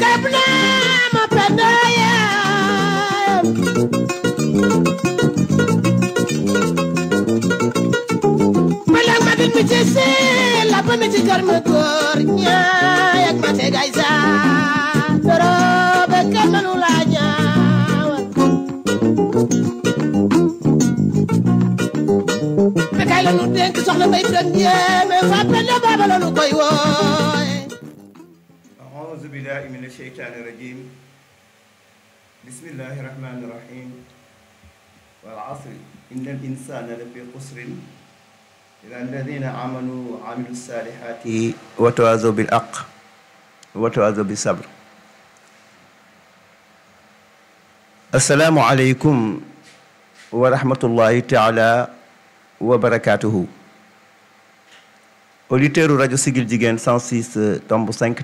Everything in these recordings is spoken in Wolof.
Bekapna ma pendaya Malang madin mi cese la pa mi ci garma gor ñaay ak ma te gaysa doro bekapna nu la ñaaw Bekay la nu denk soxna may tan ñeme fa pende baba la nu koy woy أعوذ بالله من الشيطان الرجيم بسم الله الرحمن الرحيم والعصر إن الإنسان لفي خسر إلا الذين آمنوا وعملوا الصالحات وتواصوا بالحق وتواصوا بالصبر السلام عليكم ورحمة الله تعالى وبركاته auditeur rajo Sigil Jigéen 106.5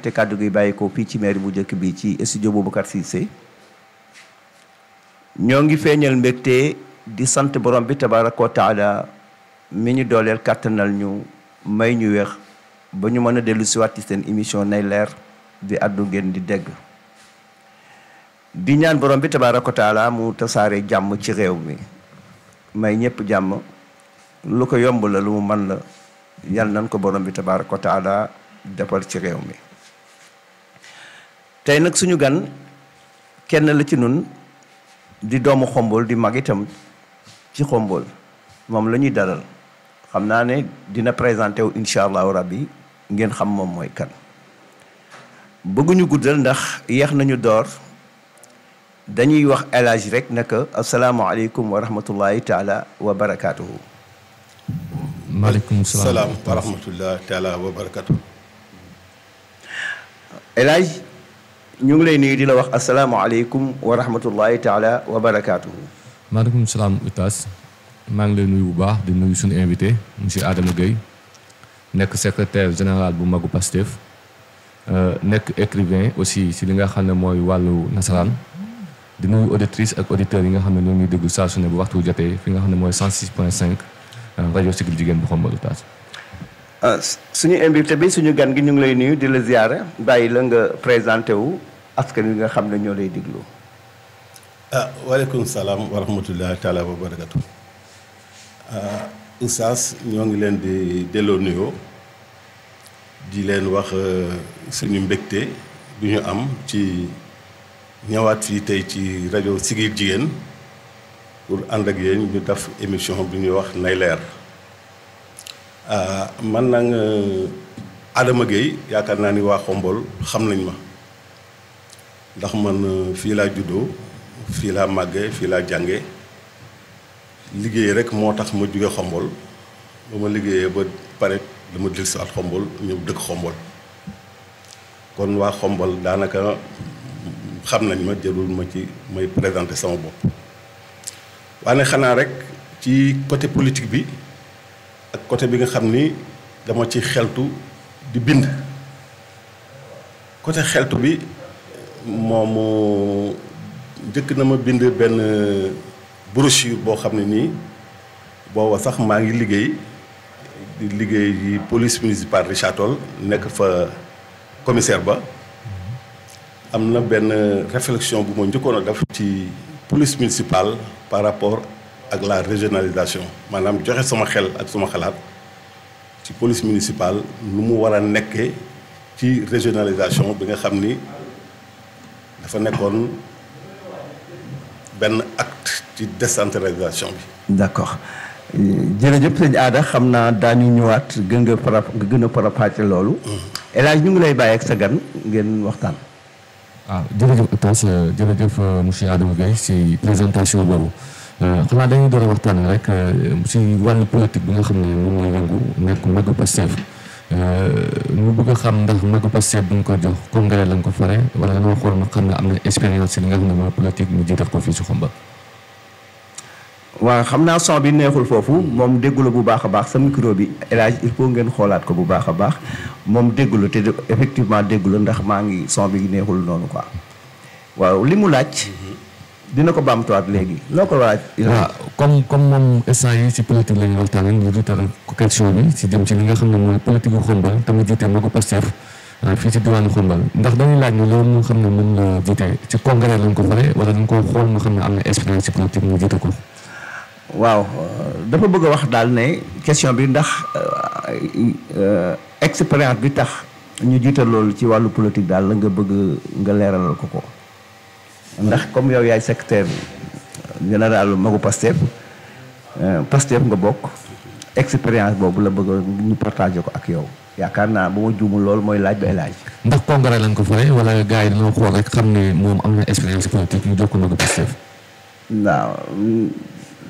te kàddu gi bàyyi ko fii ci mairie bu njëkk bi ci studio Boubacar Cissé ñoo ngi feeñal mbégte di sant borom bi tabaraka wa taala mi ñu dooleel kàttanal ñu may ñu weex ba ñu mën a dellu si waat ci seen émission nay leer di addu ngeen di dégg di ñaan borom bi tabaraka wa taala mu tasaare jàmm ci réew mi may ñëpp jàmm lu ko yomb la lu mu mën la yàlla nañ ko borom bi tabaaraka wa taala defal ci réew mi tey nag suñu gan kenn la ci nun di doomu Xombol di mag itam ci Xombol moom la ñuy dalal xam naa ne dina présenté wu incha allahu rabbi ngeen xam moom mooy kan bëgguñu guddal ndax yeex nañu door dañuy wax El Hadj rek naka asalaamaaleykum wa rahmatullahi taala wa barakaatuhu. maaleykum salaam wa rahmatullah taala wa barakatu El Hadj ñu ngi lay nuyu di la wax asalaamaaleykum wa rahmatullahi taala wa barakaatuhu. maaleykum salaam Oustaz maa ngi lay nuyu bu baax di nuyu suñu invité monsieur Adama Gueye nekk secrétaire général bu magu Pastef nekk écrivain aussi si li nga xam ne mooy wàllu nasaraan di nuyu auditrice ak auditeurs yi nga xam ne ñoo ngi déglu saa su ne bu waxtu jotee fi nga xam ne mooy 106.5 rajo Sigil Jigéen bu Xombol Oustaz. suñu invité bi suñu gan gi ñu ngi lay nuyu di la ziyaara bàyyi la nga présenté wu askan wi nga xam ne ñoo lay déglu. waaleykum salaam wa rahmatullahi taala wa barakatu Oustaz ñoo ngi leen di delloo nuyoo di leen wax suñu mbégte bi ñu am ci ñëwaat fii tey ci rajo Sigil Jigéen pour ànd ak yéen ñu def émission bi ñuy wax nay leer man nag Adama Gueye yaakaar naa ni waa Xombol xam nañ ma ndax man fii laa juddoo fii laa màggee fii laa jànge liggéey rek moo tax ma jóge Xombol ba ma liggéeyee ba pare dama dil si at Xombol ñëw dëkk Xombol kon waa Xombol daanaka xam nañ ma jëlul ma ci may présenter sama bopp waaye xanaa rek ci côté politique bi ak côté bi nga xam ni dama ci xeltu di bind côté xeltu bi moomu njëkk na ma bind benn brochure boo xam ne nii booba sax maa ngi liggéey di liggéey yi police municipale Richard Toll nekk fa commissaire ba am na benn réflexion bu ma njëkkoon a def ci police municipale par rapport ak la régionalisation maanaam joxe sama xel ak sama xalaat ci police municipale nu mu war a nekkee ci régionalisation bi nga xam ni dafa nekkoon benn acte ci décentralisation bi. d'accord jërëjëf sëñ Aada xam naa daañu ñëwaat gën a parapàcce loolu. El Hadj ñu ngi lay bàyyi ak sa gan ngeen waxtaan. waaw jërëjëf Oustaz jërëjëf monsieur Adama Gueye si présentation boobu xanaa dañuy door a waxtaan rek si wàllu politique bi nga xam ne moom mooy yëngu nekk magu Pastef ñu bëgg a xam ndax magu Pastef bu ñu ko jox congrès lañ ko fare wala dañoo xool ma xam ne am na expérience si li nga xam ne mooy politique ñu jiital ko fii si Xombol. waaw xam naa son bi neexul foofu moom déggula bu baax a baax sa micro bi El Hadj il faut ngeen xoolaat ko bu baax a baax moom déggula te effectivement déggula ndax maa ngi son bi neexul noonu quoi waaw li mu laaj dina ko baamtuwaat léegi loo ko laaj. waaw comme moom instant yi si politique la ñu waxtaanee ñu jiital ko question bi si jëm ci li nga xam ne mooy politique gu Xombol tamit jiite ma ko Pastef fii ci diwaanu Xombal ndax dañuy laaj ne loolu mu xam ne moom la jiite ci congrès lañ ko fare wala dañ ko xool mu xam ne am na expérience ci politique mu jiite ko. waaw dafa bëgg a wax daal ne question bi ndax expérience bi tax ñu jiital loolu ci wàllu politique daal la nga bëgg nga leeralal ko ndax comme yow yaay secrétaire général magu Pastef nga bokk expérience boobu la bëgg ñu partagé ko ak yow yaakaar naa bu ma juumul loolu mooy laaj ba laaj. ndax congrès lañ ko fare wala gars yi dañoo xool rek xam ne moom am na expérience politique ñu jox ko magu Pastef. waaw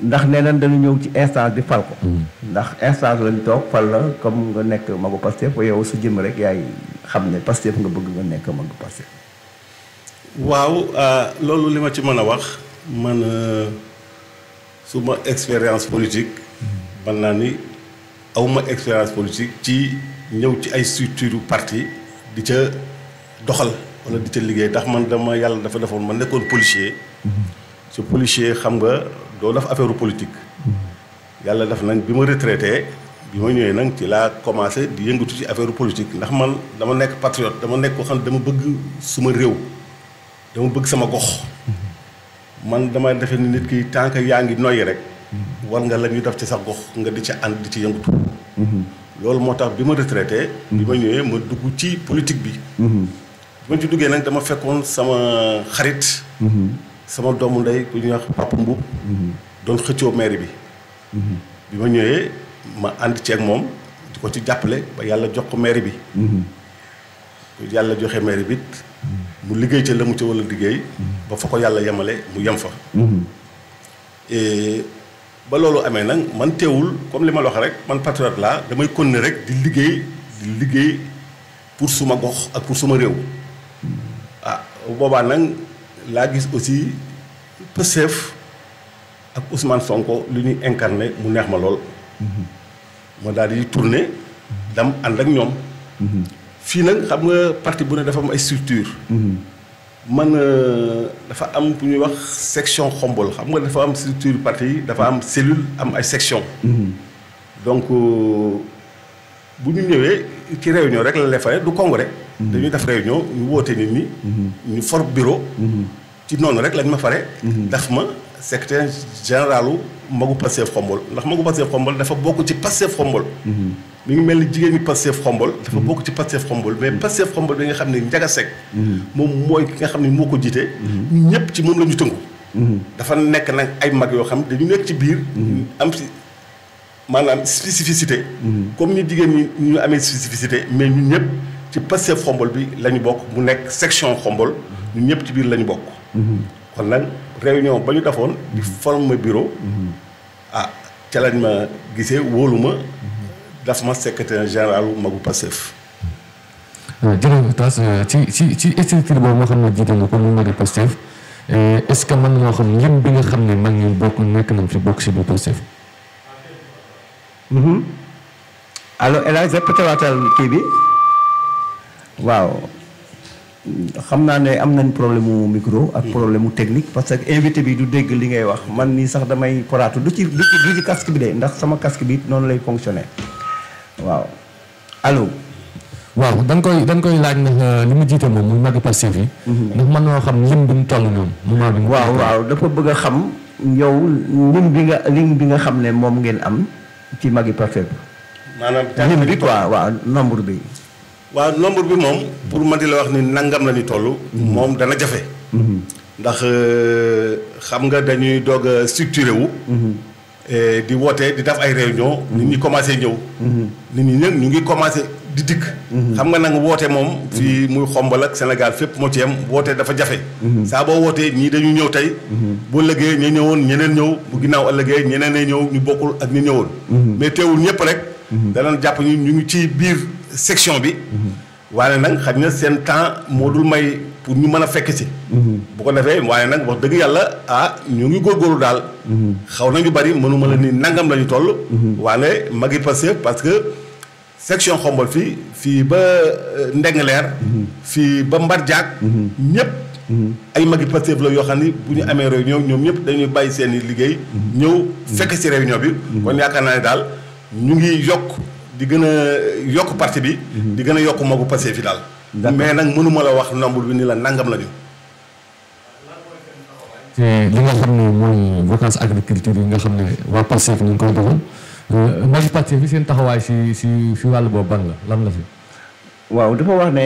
ndax nee nañ dañu ñëw ci instance bi fal ko. ndax instance lañ toog fal la comme nga nekk magu Pastef yow su jëm rek yaay xam ne Pastef nga bëgg nga nekk magu Pastef. waaw loolu li ma ci mën a wax man suma expérience politique man naa ni awma expérience politique ci ñëw ci ay structure parti di ca doxal wala di ca liggéey ndax man dama yàlla dafa defoon ma nekkoon policier. ci policier xam nga doo def affaire politique. yàlla def nañ bi ma retraité bi ma ñëwee nag ci laa commencé di yëngatu ci affaire politique ndax man dama nekk patriote dama nekk koo xam ne dama bëgg suma réew. dama bëgg sama gox man dama defe ni nit ki tant que yaa ngi noyyi rek war nga la ñuy def ci sa gox nga di ca ànd di ci yëngatu loolu moo tax bi ma retraité bi ma ñëwee ma dugg ci politique bi bi ma ci duggee nag dama fekkoon sama xarit sama doomu ndey ku ñuy wax Papa Mbuub doon xëccoo mairie bi bi ma ñëwee ma ànd ci ak moom di ko ci jàppale ba yàlla jox ko mairie bi yàlla joxe mairie bi mu liggéey ca la mu ca wala liggéey ba fa ko yàlla yemale mu yem fa ba loolu amee nag man teewul comme li ma la wax rek man patriote laa damay continuer rek di liggéey pour suma gox ak pour suma réew boobaa nag laa gis aussi Pastef ak Ousmane Sonko li ñuy incarné mu neex ma lool ma daal di tourné dam ànd ak ñoom fii nag xam nga parti bu ne dafa am ay structure man dafa am bu ñuy wax section xombol xam nga dafa am structure parti yi dafa am cellule am ay section donc bu ñu ñëwee ci réunion rek la lefare du congrès dañuy def réunion ñu woote nit ñi ñu for bureau ci noonu rek lañ ma fare daf ma secrétaire généralu magu Pastef xombol ndax magu Pastef xombol dafa bokk ci Pastef xombol mi ngi mel ni jigéen ñi Pastef xombol dafa bokk ci Pastef xombol mais Pastef xombol bi nga xam ne Njaga Sekk moom mooy ki nga xam ne moo ko jiite ñu ñëpp ci moom la ñu tënku dafa nekk nag ay mag yoo xam dañu nekk ci biir am si maanaam spécificité comme ni jigéen ñi ñu amee spécificité mais ñun ñëpp ci Pastef xombol bi la ñu bokk mu nekk section xombol ñun ñëpp ci biir la ñu bokk kon nag réunion ba ñu defoon di former bureau ca lañ ma gisee wóolu ma daf ma secrétaire général magu Pastef. jërëjëf Tass ci structure boobu moo xam ne jiite nga ko mu magu Pastef est-ce que mën nañoo xam lim bi nga xam ne mag ñi bokk nekk nañ fi bokk si biir Pastef. allo El Hadj répété waatal kii bi waaw xam naa ne am nañ problème mu micro ak problème mu technique parce que invité bi du dégg li ngay wax man nii sax damay poraatu du ci casque bi de ndax sama casque bi noonu lay fonctionner. waaw allo. waaw dañ koy laaj ndax li mu jiite moom muy magi Pastef yi. ndax mën noo xam lim bi mu toll ñoom moment bi. waaw dafa bëgg a xam yow lim bi nga xam ne moom ngeen am ci magi Pastef. maanaam lim bi quoi waaw nombre bi. waaw nombre bi moom pour ma di la wax ni nangam la ñu toll. moom dana jafe. ndax xam nga dañuy doog a structuré wu. di woote di def ay réunion nit ñi commencé ñëw. nit ñi nag ñu ngi commencé di dikk. xam nga nag woote moom. fii muy Xombal ak Sénégal fépp moo ci yem woote dafa jafe. saa boo wootee ñii dañu ñëw tey. bu ëllëgee ñu ñëwoon ñeneen ñëw bu ginnaaw ëllëgee ñeneen ay ñëw ñu bokkul ak ñu ñëwoon. mais teewul ñëpp rek. danañ jàpp ñu ngi ci biir section bi. waaye nag xam na seen temps moo dul may pour ñu mën a fekk ci. bu ko defee waaye nag wax dëgg yàlla ñu ngi góorgóorlu daal. xaw nañu bari mënuma la ni nangam la ñu toll. waaye magi Pastef parce que section Xombol fii ba Ndengleer. fii ba Mbarjaak. ñëpp. ay magi Pastef la yoo xam ni bu ñu amee réunion ñoom ñëpp dañuy bàyyi seen i liggéey. ñëw fekk ci réunion bi. kon yaakaar naa ne daal ñu ngi yokk. di gën a yokk parti bi. di gën a yokk magu Pastef fi daal. mais nag mënuma la wax nombre bi ni la nangam lañu. te li nga xam ne mooy vacances agriculture yi nga xam ne waa Pastef ñu ngi koy doxal magi Pastef bi seen taxawaay si wàll boobu ban la lan la fi. waaw dafa wax ne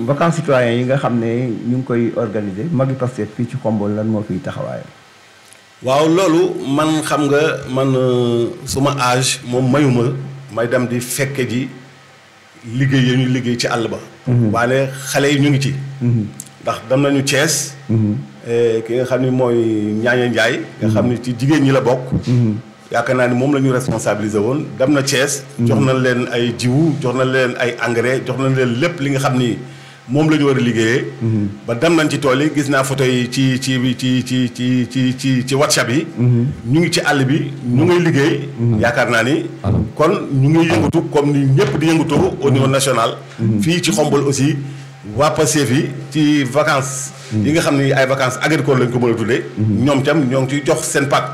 vacances citoyens yi nga xam ne ñu ngi koy organiser magi Pastef fii ci Khombole lan moo fiy taxawaayam. waaw loolu man xam nga man suma âge moom mayuma may dem di fekke ji liggéey yi ñu liggéey ci àll ba. waane xale yi ñu ngi ci. ndax dem nañu Thiès. ki nga xam ni mooy Ñaaña Njaay nga xam ni ci jigéen ñi la bokk. yaakaar naa ni moom la ñu responsabilisé woon dem na Thiès. jox nañ leen ay jiwu jox nañ leen ay engrais jox nañ leen lépp li nga xam ni moom la ñu war a liggéeyee. ba dem nañ ci tool yi gis naa photo yi ci WhatsApp yi. ñu ngi ci àll bi ñu ngay liggéey. yaakaar naa ni. kon ñu ngi yëngatu comme ni ñëpp di yëngatu au niveau national. fii ci Khombole aussi waa Pastef yi ci vacances. yi nga xam ni ay vacances agricoles lañ ko mën a tuddee. ñoom tam ñoo ngi ciy jox seen pàcc.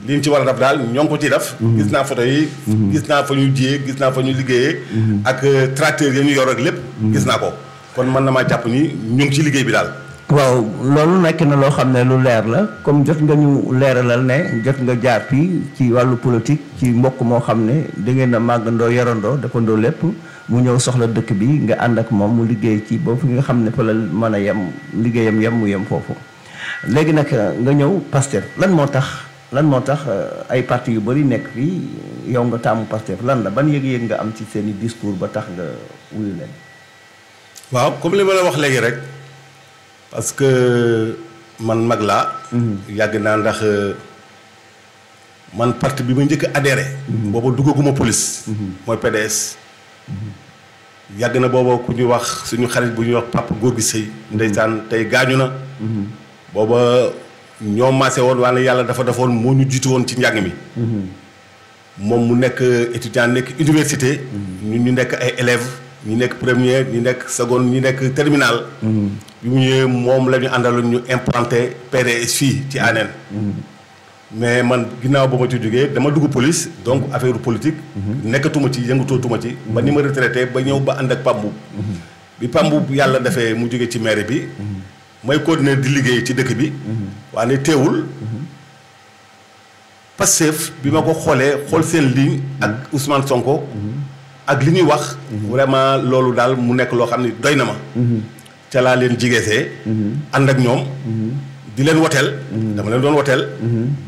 li ñu ci war a def daal ñoo ngi ko ciy def. gis naa photo yi. gis naa fa ñu jiyee gis naa fa ñu liggéeyee. ak tracteurs yi ñu yor ak lépp. gis naa ko kon mën na maa jàpp ni ñu ngi ci liggéey bi daal. waaw loolu nekk na loo xam ne lu leer la comme jot nga ñu leeralal ne jot nga jaar fii ci wàllu politique ci mbokk moo xam ne da ngeen a màggandoo yarandoo defandoo lépp mu ñëw soxla dëkk bi nga ànd ak moom mu liggéey ci boobu fi nga xam ne fa la mën a yem liggéeyam yem mu yem foofu. léegi nag nga ñëw Pastef lan moo tax ay parti yu bëri nekk fii yow nga taamu Pastef lan la ban yëg-yëg nga am ci seen i discours ba tax nga wuyu leen. waaw comme li ma la wax léegi rek. parce que man mag laa. yàgg naa ndax man parti bi ma njëkk a adhéré. booba duggaguma police. mooy PDS. yàgg na booba ku ñuy wax suñu xarit bu ñuy wax Papa Gorgui Seye. ndeysaan tey gaañu na. booba ñoo maase woon waaye yàlla dafa defoon moo ñu jiitu woon ci njàng mi. moom mu nekk étudiant nekk université. ñun ñu nekk ay élèves. ñu nekk première ñu nekk seconde ñu nekk terminale. bi mu ñëwee moom la ñu àndaloon ñu implanté PDS fii ci Anéne. mais man ginnaaw ba ma ci jógee dama dugg police donc affaire politique. nekkatuma ci yëngatootuma ci. ba ni ma retraité ba ñëw ba ànd ak Pambou. bi Pambou yàlla defee mu jóge ci maire bi. may continuer di liggéey ci dëkk bi. waaye teewul. Pastef bi ma ko xoolee xool seen ligne ak Ousmane Sonko. ak li ñuy wax. vraiment loolu daal mu nekk loo xam ne doy na ma. ca laa leen jigeesee. ànd ak ñoom. di leen woteel. dama leen doon woteel.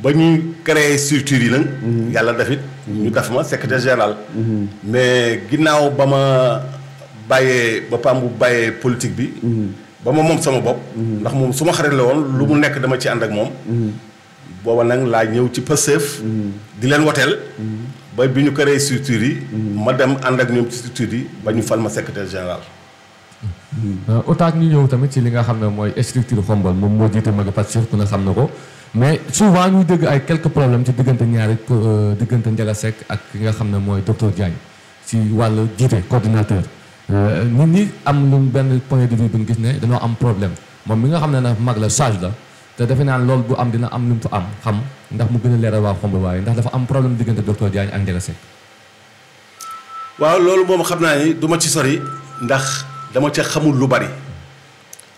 ba ñuy créer structure yi nag. yàlla def it ñu def ma secrétaire général. mais ginnaaw ba ma bàyyee ba Pambou bàyyee politique bi. ba ma moom sama bopp. ndax moom su ma xarit la woon lu mu nekk dama ci ànd ak moom. booba nag laa ñëw ci Pastef. di leen woteel. ba bi ñu créé structure yi. ma dem ànd ak ñoom ci structure yi ba ñu fal ma secrétaire général. autant ñu ñëw tamit ci li nga xam ne mooy structure Khombole moom moo jiite magi Pastef ku ne xam na ko mais souvent ñu dégg ay quelques problèmes ci diggante ñaari diggante Ndiaga Seck ak ki nga xam ne mooy docteur Diagne ci wàllu jiite coordinateur. nit ñi am lu benn point de vue bu ñu gis ne dañoo am problème moom mi nga xam ne nag mag la sage la. te defe naa loolu bu am dina am lu mu fa am xam ndax mu gën a leeral waa Khombole waaye ndax dafa am problème diggante docteur Diagne ak Ndiaga Seck. waaw loolu moom xam naa ni du ma ci sori ndax dama ca xamul lu bari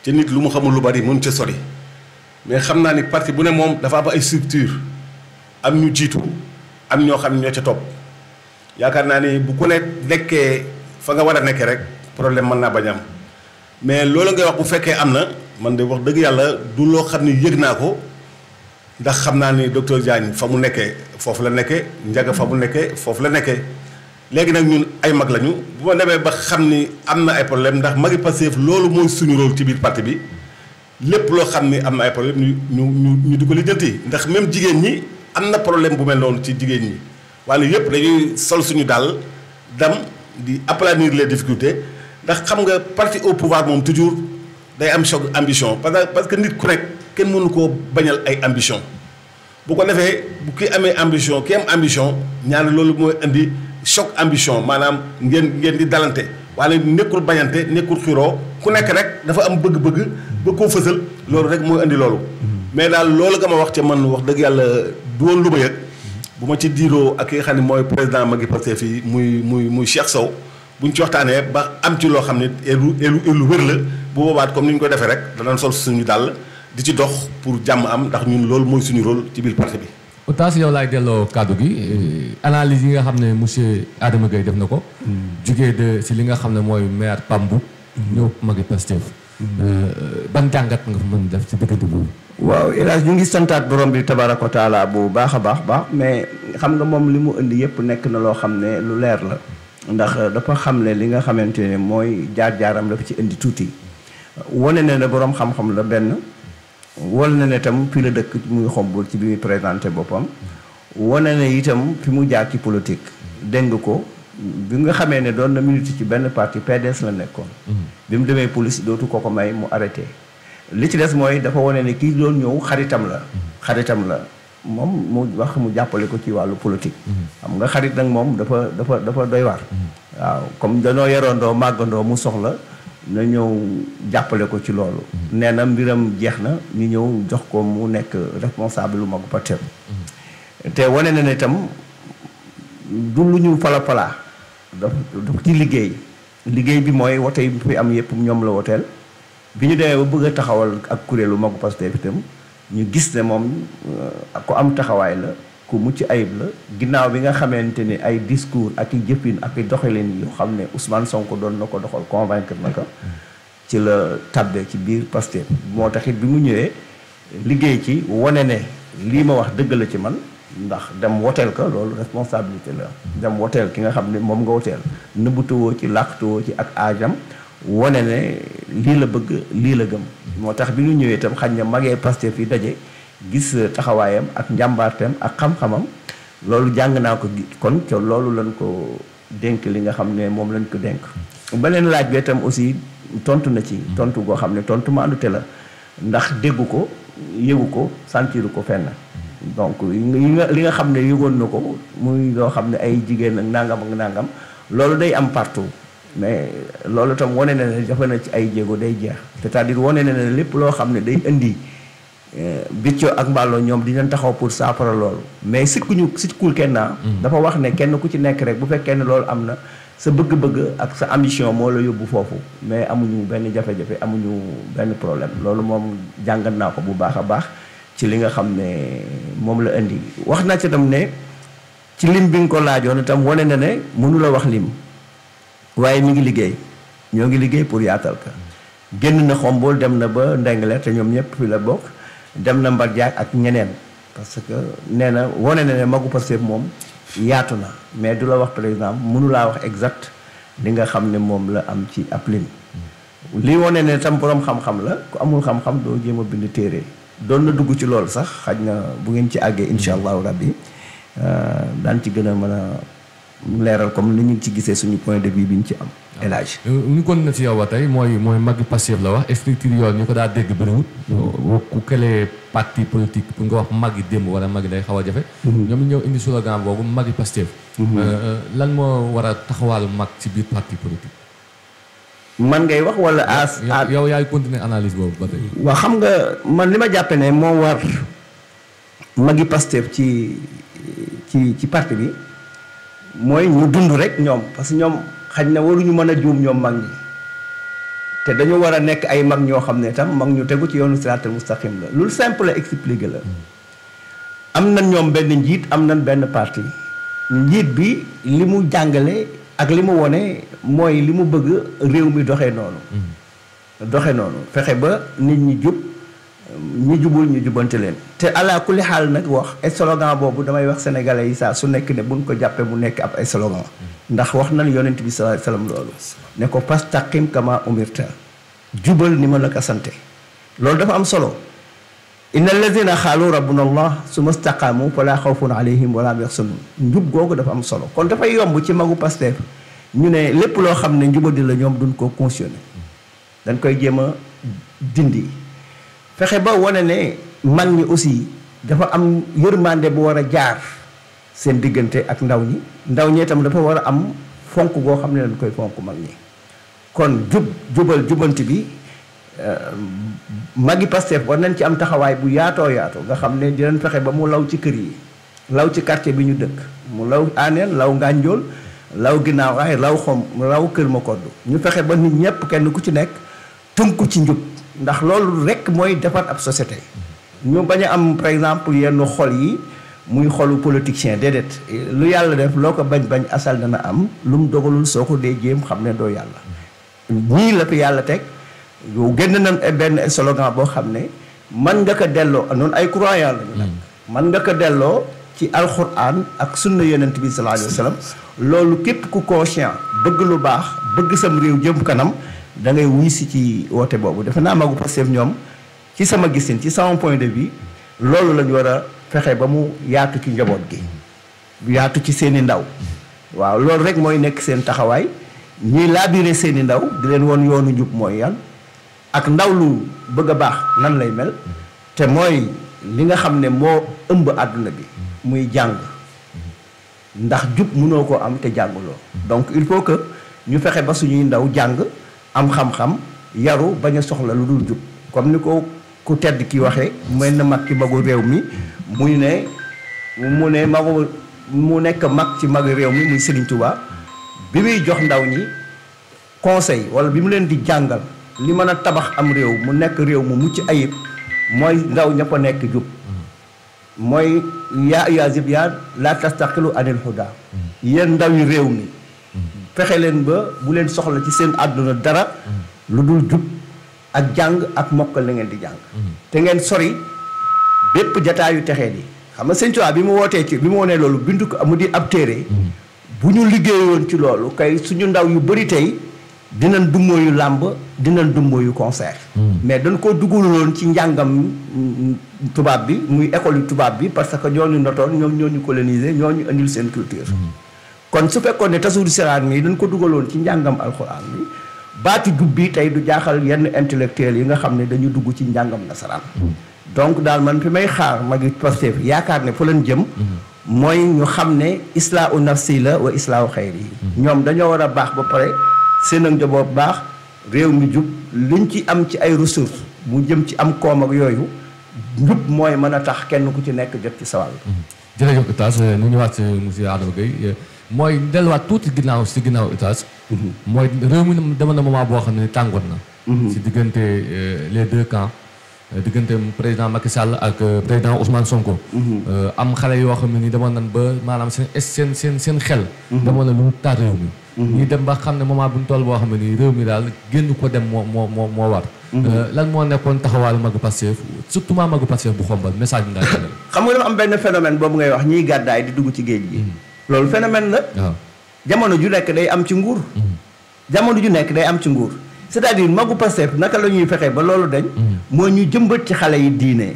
ci nit lu mu xamul lu bari mun ca sori mais xam naa ni parti bu ne moom dafa am ay structure am ñu jiitu am ñoo xam ne ñoo ca topp yaakaar naa ni bu ku ne nekkee fa nga war a nekkee rek problème mën naa bañ am mais loolu ngay wax bu fekkee am na. man de wax dëgg yàlla du loo xam ni yëg naa ko ndax xam naa ni docteur Diagne fa mu nekkee foofu la nekkee Ndiaga fa mu nekkee foofu la nekkee léegi nag ñun ay mag lañu bu ma demee ba xam ni am na ay problème ndax magi Pastef loolu mooy suñu rôle ci biir parti bi lépp loo xam ni am na ay problème ñu di ko lijjanti ndax même jigéen ñi am na problème bu mel noonu ci jigéen ñi waaye yëpp dañuy sol suñu daal dem di aplanir les difficultés ndax xam nga parti au pouvoir moom toujours. day am choc ambition parce que nit ku nekk kenn mënu koo bañal ay ambition bu ko defee bu ki amee ambition ki am ambition ñaari loolu mooy indi choc ambition maanaam ngeen di dalante waaye nekkul bañante nekkul xiroo ku nekk rek dafa am bëgg-bëgg ba koo fësal loolu rek mooy indi loolu mais daal loolu nga ma wax ca man wax dëgg yàlla du woon lu ma yëg bu ma ci diiroo ak ki nga xam ne mooy président magi Pastef fii muy Cheikh Sow buñ ci waxtaanee ba am ci loo xam ne lu wér la bu boobaat comme ni ñu ko defee rek danañ sol suñu dàll di ci dox pour jàmm am ndax ñun loolu mooy suñu rôle ci biir parti bi. Oustaz yow laay delloo kàddu gi analyse yi nga xam ne monsieur Adama Gueye def na ko. jugee de si li nga xam ne mooy maire Pambou. ñëw magi Pastef. ban jàngat nga fa mën def ci diggante boobu. waaw El Hadj ñu ngi santaat borom bi tabaraka wa taala bu baax a baax mais xam nga moom li mu indi yëpp nekk na loo xam ne lu leer la. ndax dafa xam ne li nga xamante ne mooy jaar-jaaram dafa ci indi tuuti. wane na ne borom xam-xam la benn. wane na ne itam fi la dëkk muy Xombol ci bi muy présenté boppam. wane na itam fi mu jaar ci politique. dégg nga ko bi nga xamee ne doon na milité ci benn parti PDS la nekkoon. bi mu demee police dootu ko may mu arrêté. li ci des mooy dafa wane ne kii doon ñëw xaritam la. xaritam la moom mu wax mu jàppale ko ci wàllu politique. xam nga xarit nag moom dafa doy waar. waaw comme danoo yaroondoo màggandoo mu soxla. na ñëw jàppale ko ci loolu. nee na mbiram jeex na ñu ñëw jox ko mu nekk responsable lu magu Pastef. te wane na ne itam du lu ñu fala daf ci liggéey bi mooy wote yi fi am yëpp ñoom la woteel. bi ñu demee ba bëgg a taxawal ak kuréelu magu Pastef itam ñu gis ne moom ku am taxawaay la ku mucc ayib la ginnaaw bi nga xamante ni ay discours ak i jëfin ak i doxalin yu xam ne Ousmane Sonko doon na ko doxal convaincre na ko ci la tàbbee ci biir Pastef moo taxit bi mu ñëwee liggéey ci wane ne lii ma wax dëgg la ci man ndax dem woteel ko loolu responsabilité la dem woteel ki nga xam ne moom nga woteel nëbbutuwoo ci làqtuwoo ci ak aajam wane ne lii la bëgg lii la gëm moo tax bi ñu ñëwee itam xañ na magee Pastef yi daje gis taxawaayam ak njàmbaarteem ak xam-xamam loolu jàng naa ko kon ca loolu lañ ko dénk li nga xam ne moom lañ ko dénk beneen laaj bi itam aussi tontu na ci tontu goo xam ne tontu maandute la ndax déggu ko yëgu ko sentiru ko fenn donc li nga xam ne yëgoon na ko muy loo xam ne ay jigéen ak nangam loolu day am partout mais loolu itam wane na ne dafa na ci ay jéego day jeex c'est-à-dire wane na ne lépp loo xam ne day indi Bicco ak Mballo ñoom dinañ taxaw pour saafara loolu mais sikkul kenn dafa wax ne kenn ku ci nekk rek bu fekkee ne loolu am na sa bëgg-bëgg ak sa ambition moo la yóbbu foofu mais amuñu benn jafe-jafe amuñu benn problème loolu moom jàngat naa ko bu baax a baax ci li nga xam ne moom la indi wax naa ci tam ne ci lim bi nga ko laajoon itam wane na ne mënu la wax lim waaye mi ngi liggéey ñoo ngi liggéey pour yaatal ka génn na Xombol dem na ba Ndengler te ñoom ñëpp fi la bokk dem na Mbar Diack ak ñeneen parce que nee na wane na ne magu Pastef moom yaatu na mais du la wax par exemple mënu laa wax exact li nga xam ne moom la am ci ab lim li wane ne tam borom xam-xam la ku amul xam-xam doo jéem a bind téere doon na dugg ci loolu sax xaj na bu ngeen ci àggee incha allahu rabbi daan ci gën a mën a leeral comme ni ñu ci gisee suñu point de vue bi ñu ci am élage ñu kon na ci yow ba tey mooy magi Pastef la wax structure yoon ñu ko daa dégg bëriwut ku këlee parti politique pour nga wax magi démb wala magi day xaw a jafe ñoom ñëw indi slogan boobu magi Pastef lan moo war a taxawaalu mag ci biir parti politique man ngay wax wala yow yaay continuer analyse boobu ba tey waaw xam nga man li ma jàppe ne moo war magi Pastef ci parti bi mooy ñu dund rek ñoom parce que ñoom xaj na waruñu mën a juum ñoom mag ñi te dañu war a nekk ay mag ñoo xam ne tam mag ñu tegu ci yoonu siraatal mustaqim la lu simple la expliquer la am nañ ñoom benn njiit am nañ benn parti njiit bi li mu jàngale ak li mu wone mooy li mu bëgg réew mi doxee noonu fexe ba nit ñi jub ñi jubul ñu jubante leen te ala kulli xaal nag wax ay slogan boobu damay wax sénégalais yi saa su nekk ne buñ ko jàppee mu nekk ab ay slogan ndax wax nañ yonent bi sallallahu alayhi wasallam loolu ne ko fastaqim kama umirta jubal ni ma la ko sante loolu dafa am solo inna alladina xaalu rabbuna allah summa staqaamu fala xawfun alayhim wala hum yaxzanun njub googu dafa am solo kon dafay yomb ci magu Pastef ñu ne lépp loo xam ne njubadi la ñoom duñ ko cautionné dañ koy jéem a dindi fexe ba wane ne mag ñi aussi dafa am yërmande bu war a jaar seen diggante ak ndaw ñi itam dafa war a am fonk goo xam ne dañ koy fonk mag ñi kon jubanti bi magi Pastef war nañ ci am taxawaay bu yaatoo nga xam ne dinañ fexe ba mu law ci kër yi law ci quartier bi ñu dëkk mu law Aaneen law Ngànjool law ginnaaw raay raw kër ma kodd ñu fexe ba nit ñëpp kenn ku ci nekk tënku ci njub ndax loolu rek mooy defar ab société ñu bañ a am par exemple yenn xol yi muy xolu politicien déedéet lu yàlla def loo ko bañ asal dana am lu mu dogalul soo ko dee jéem xam ne doo yàlla ñii la fi yàlla teg yow génn nañ benn slogan boo xam ne man nga ko delloo noonu ay croyant lañu nag man nga ko delloo ci alxuraan ak sunna yonent bi sallallahu alayhi wa sallam loolu képp ku conscient bëgg lu baax bëgg sam réew jëm kanam da ngay wuy si ci woote boobu defe naa magu Pastef ñoom ci sama gisin ci sama point de vue loolu lañu war a fexe ba mu yaatu ci njaboot gi yaatu ci seeni ndaw waaw loolu rek mooy nekk seen taxawaay ñiy laabire seeni ndaw di leen woon yoonu njub mooy yan ak ndaw lu bëgg a baax nan lay mel te mooy li nga xam ne moo ëmb àdduna bi muy jàng ndax jub mënoo ko am te jànguloo donc il faut que ñu fexe ba suñuy ndaw jàng am xam-xam yaru bañ a soxla lu dul jub comme ni ko ku tedd ki waxee mel na mag ci magu réew mi mu nekk mag ci magu réew mi muy Serigne Touba bi muy jox ndaw ñi conseil wala bi mu leen di jàngal li mën a tabax am réew mu nekk réew mu mucc ayib mooy ndaw ña ko nekk jub mooy yaa ayyuhaa zibyaan laa tastaqilu anil hudaa yéen ndaw yi réew mi fexe leen ba bu leen soxla ci seen àdduna dara lu dul jub ak jàng ak mokkal la ngeen di jàng te ngeen sori bépp jataayu texee di xam nga Sëñ Tuubaa bi mu wootee ci bi mu wonee loolu bindu ko mu di ab téere bu ñu liggéeyoon ci loolu kay suñu ndaw yu bëri tey dinañ dummóoyu làmb dinañ dummóoyu concert mais dañ koo dugaloon ci njàngam tubaab bi muy école yu tubaab bi parce que ñoo ñu notoon ñoom ñoo ñu colonisé ñoo ñu indil seen culture kon su fekkoon ne Tazawudu Siraan mi dañ ko dugaloon ci njàngam alxuraan bi baatu jub bi tey du jaaxal yenn intellectuels yi nga xam ne dañu dugg ci njàngam nasaraan donc daal man fi may xaar magi Pastef yaakaar ne fa leen jëm mooy ñu xam ne islaahu nafsi la wa islaahu xayri yi ñoom dañoo war a baax ba pare seen ak njaboot baax réew mi jub liñ ci am ci ay ressources mu jëm ci am koom ak yooyu njub mooy mën a tax kenn ku ci nekk jot ci sawal jërëjëf Oustaz ñu ñëwaat si monsieur Adama Gueye mooy delluwaat tuuti ginnaaw si ginnaaw Oustaz mooy réew mi dama na moment boo xam ne tàngoon na si diggante les deux camps diggante président Macky Sall ak président Ousmane Sonko am xale yoo xam ne ni demoon nañ ba maanaam seen xel demoon na lu taat réew mi ñuy dem ba xam ne moment bu ñu toll boo xam ne nii réew mi daal génn ko dem moo war lan moo nekkoon taxawaalu magu Pastef surtout maa magu Pastef bu xombal message bi daal xam nga dafa am benn phénomène boobu ngay wax ñiy gàddaay di dugg ci géej gi loolu phénomène la waaw jamono ju nekk day am ci nguur jamono ju nekk day am ci nguur c'est-à-dire magu Pastef naka la ñuy fexee ba loolu dañ moo ñu jëmbat ci xale yi diine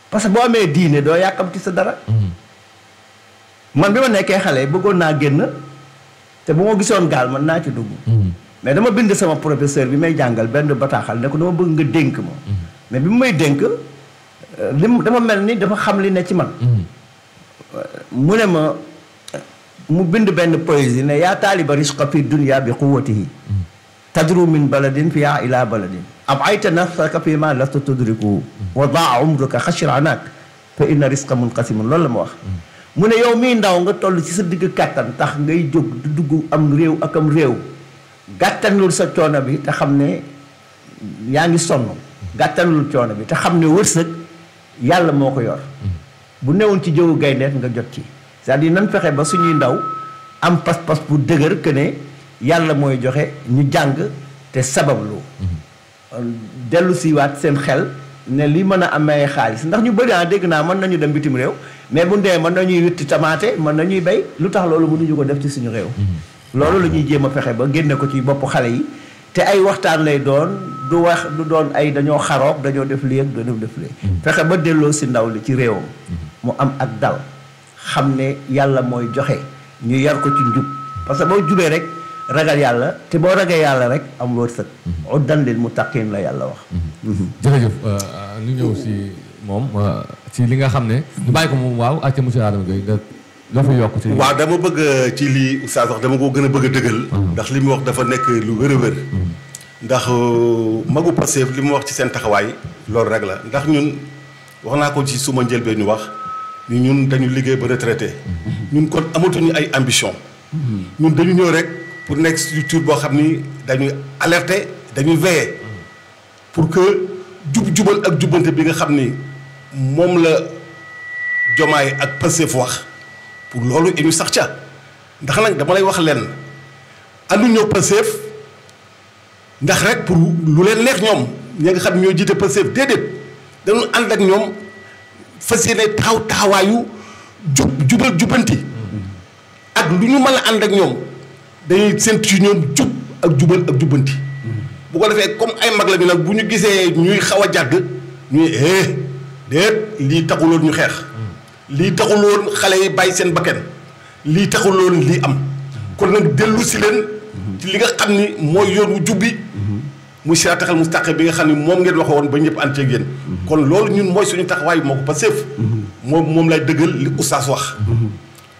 parce que boo amee diine doo yàkkamti sa dara man bi ma nekkee xale bëggoon naa génn te bu ma gisoon gaal man naa ci dugg mais dama bind sama professeur bi may jàngal benn bataaxal ne ko dama bëgg nga dénk ma mais bi mu may dénk dama mel ni dafa xam li ne ci man mu ne ma mu bind benn poésie ne yaa taaliba risqa fi dunya bi quwwatihi tadru min baladin fiha ila baladin ab'ayta nafsaka fi ma lasta tudrikuhu wa daa umruka xashranak fa inna risqa munqasimun loolu la ma wax mu ne yow mii ndaw nga toll ci sa digg kàttan tax ngay jóg di dugg am réew ak am réew gàttanlul sa coono bi te xam ne yaa ngi sonn gàttanlul coono bi te xam ne wërsëg yàlla moo ko yor bu newoon ci jëwu gayndeet nga jot ci c'est-à-dire nan fexe ba suñuy ndaw am pas-pas bu dëgër que ne yàlla mooy joxe ñu jàng te sabablu dellu siwaat seen xel ne li mën a amee xaalis ndax ñu bëri dégg naa mën nañu dem bitim réew mais bu ndee mën nañuy witti tamaate mën nañuy béy lu tax loolu mënuñu ko def ci suñu réew loolu la ñuy jéem a fexe ba génne ko ci bopp xale yi te ay waxtaan lay doon du wax du doon ay dañoo xaroog dañoo def lii ak dañoo def lii fexe ba delloo si ndaw li ci réewam mu am ak dal xam ne yàlla mooy joxe ñu yar ko ci njub parce que boo jubee rek ragal yàlla te boo ragee yàlla rek am wërsëg uddan lil muttaqin la yàlla wax jërëjëf ñu ñëw si moom ci li nga xam ne ñu bàyyi ko moom waaw ak monsieur Adama Gueye nga loo fa yokk ci waaw dama bëgg ci lii oustaz wax dama ko gën a bëgg a dëggal ndax li mu wax dafa nekk lu wér a wér ndax magu Pastef li mu wax ci seen taxawaay loolu rek la ndax ñun wax naa ko ci suma njëlbeen ñu wax ni ñun dañu liggéey ba retraité ñun kon amatuñu ay ambition ñun dañu ñëw rek pour nekk structure boo xam ni dañuy alerter dañuy veiller pour que jubal ak jubbante bi nga xam ni moom la Diomaye ak Pastef wax pour loolu et ñu sax ca ndax nag dama lay wax leen àndu ñëw Pastef ndax rek pour lu leen neex ñoom ñi nga xam ñoo jiite Pastef déedéet dañu ànd ak ñoom fas yéene taxawaayu jubal jubbanti ak lu ñu mën a ànd ak ñoom dañuy séntu ci ñoom ak jubal ak jubbanti bu ko defee comme ay mag la ñu nag bu ñu gisee ñuy xaw a jàdd ñuy déet lii taxuloon ñu xeex lii taxuloon xale yi bàyyi seen bakken lii taxuloon lii am kon nag dellu si leen ci li nga xam ni mooy yoon wu jubbi muy siraatal mustaqim bi nga xam ni moom ngeen waxoon ba ñëpp ànd ceeg yéen kon loolu ñun mooy suñu taxawaay moo ko Pastef moom lay dëggal li oustaz wax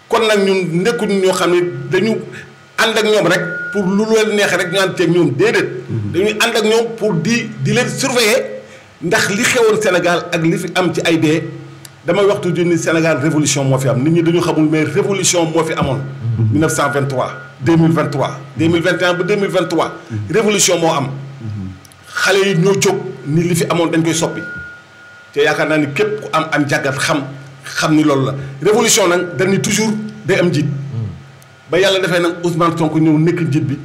kon nag ñun nekkuñu ñoo xam ne dañu ànd ak ñoom rek pour lu leen neex rek ñu ànd ceeg ñoom déedéet dañuy ànd ak ñoom pour di leen surveiller ndax li xewoon Sénégal ak li fi am ci ay dee damay waxtu ni Sénégal révolution moo fi am nit ñi dañu xamul mais révolution moo fi amoon 1923 2023 2021 ba 2023 révolution moo am xale yi ñoo jóg ni li fi amoon dañ koy soppi te yaakaar naa ni képp ku am jàggat xam ni loolu la révolution nag dañ ni toujours day am njiit ba yàlla defee nag Ousmane Sonko ñëw nekk njiit bi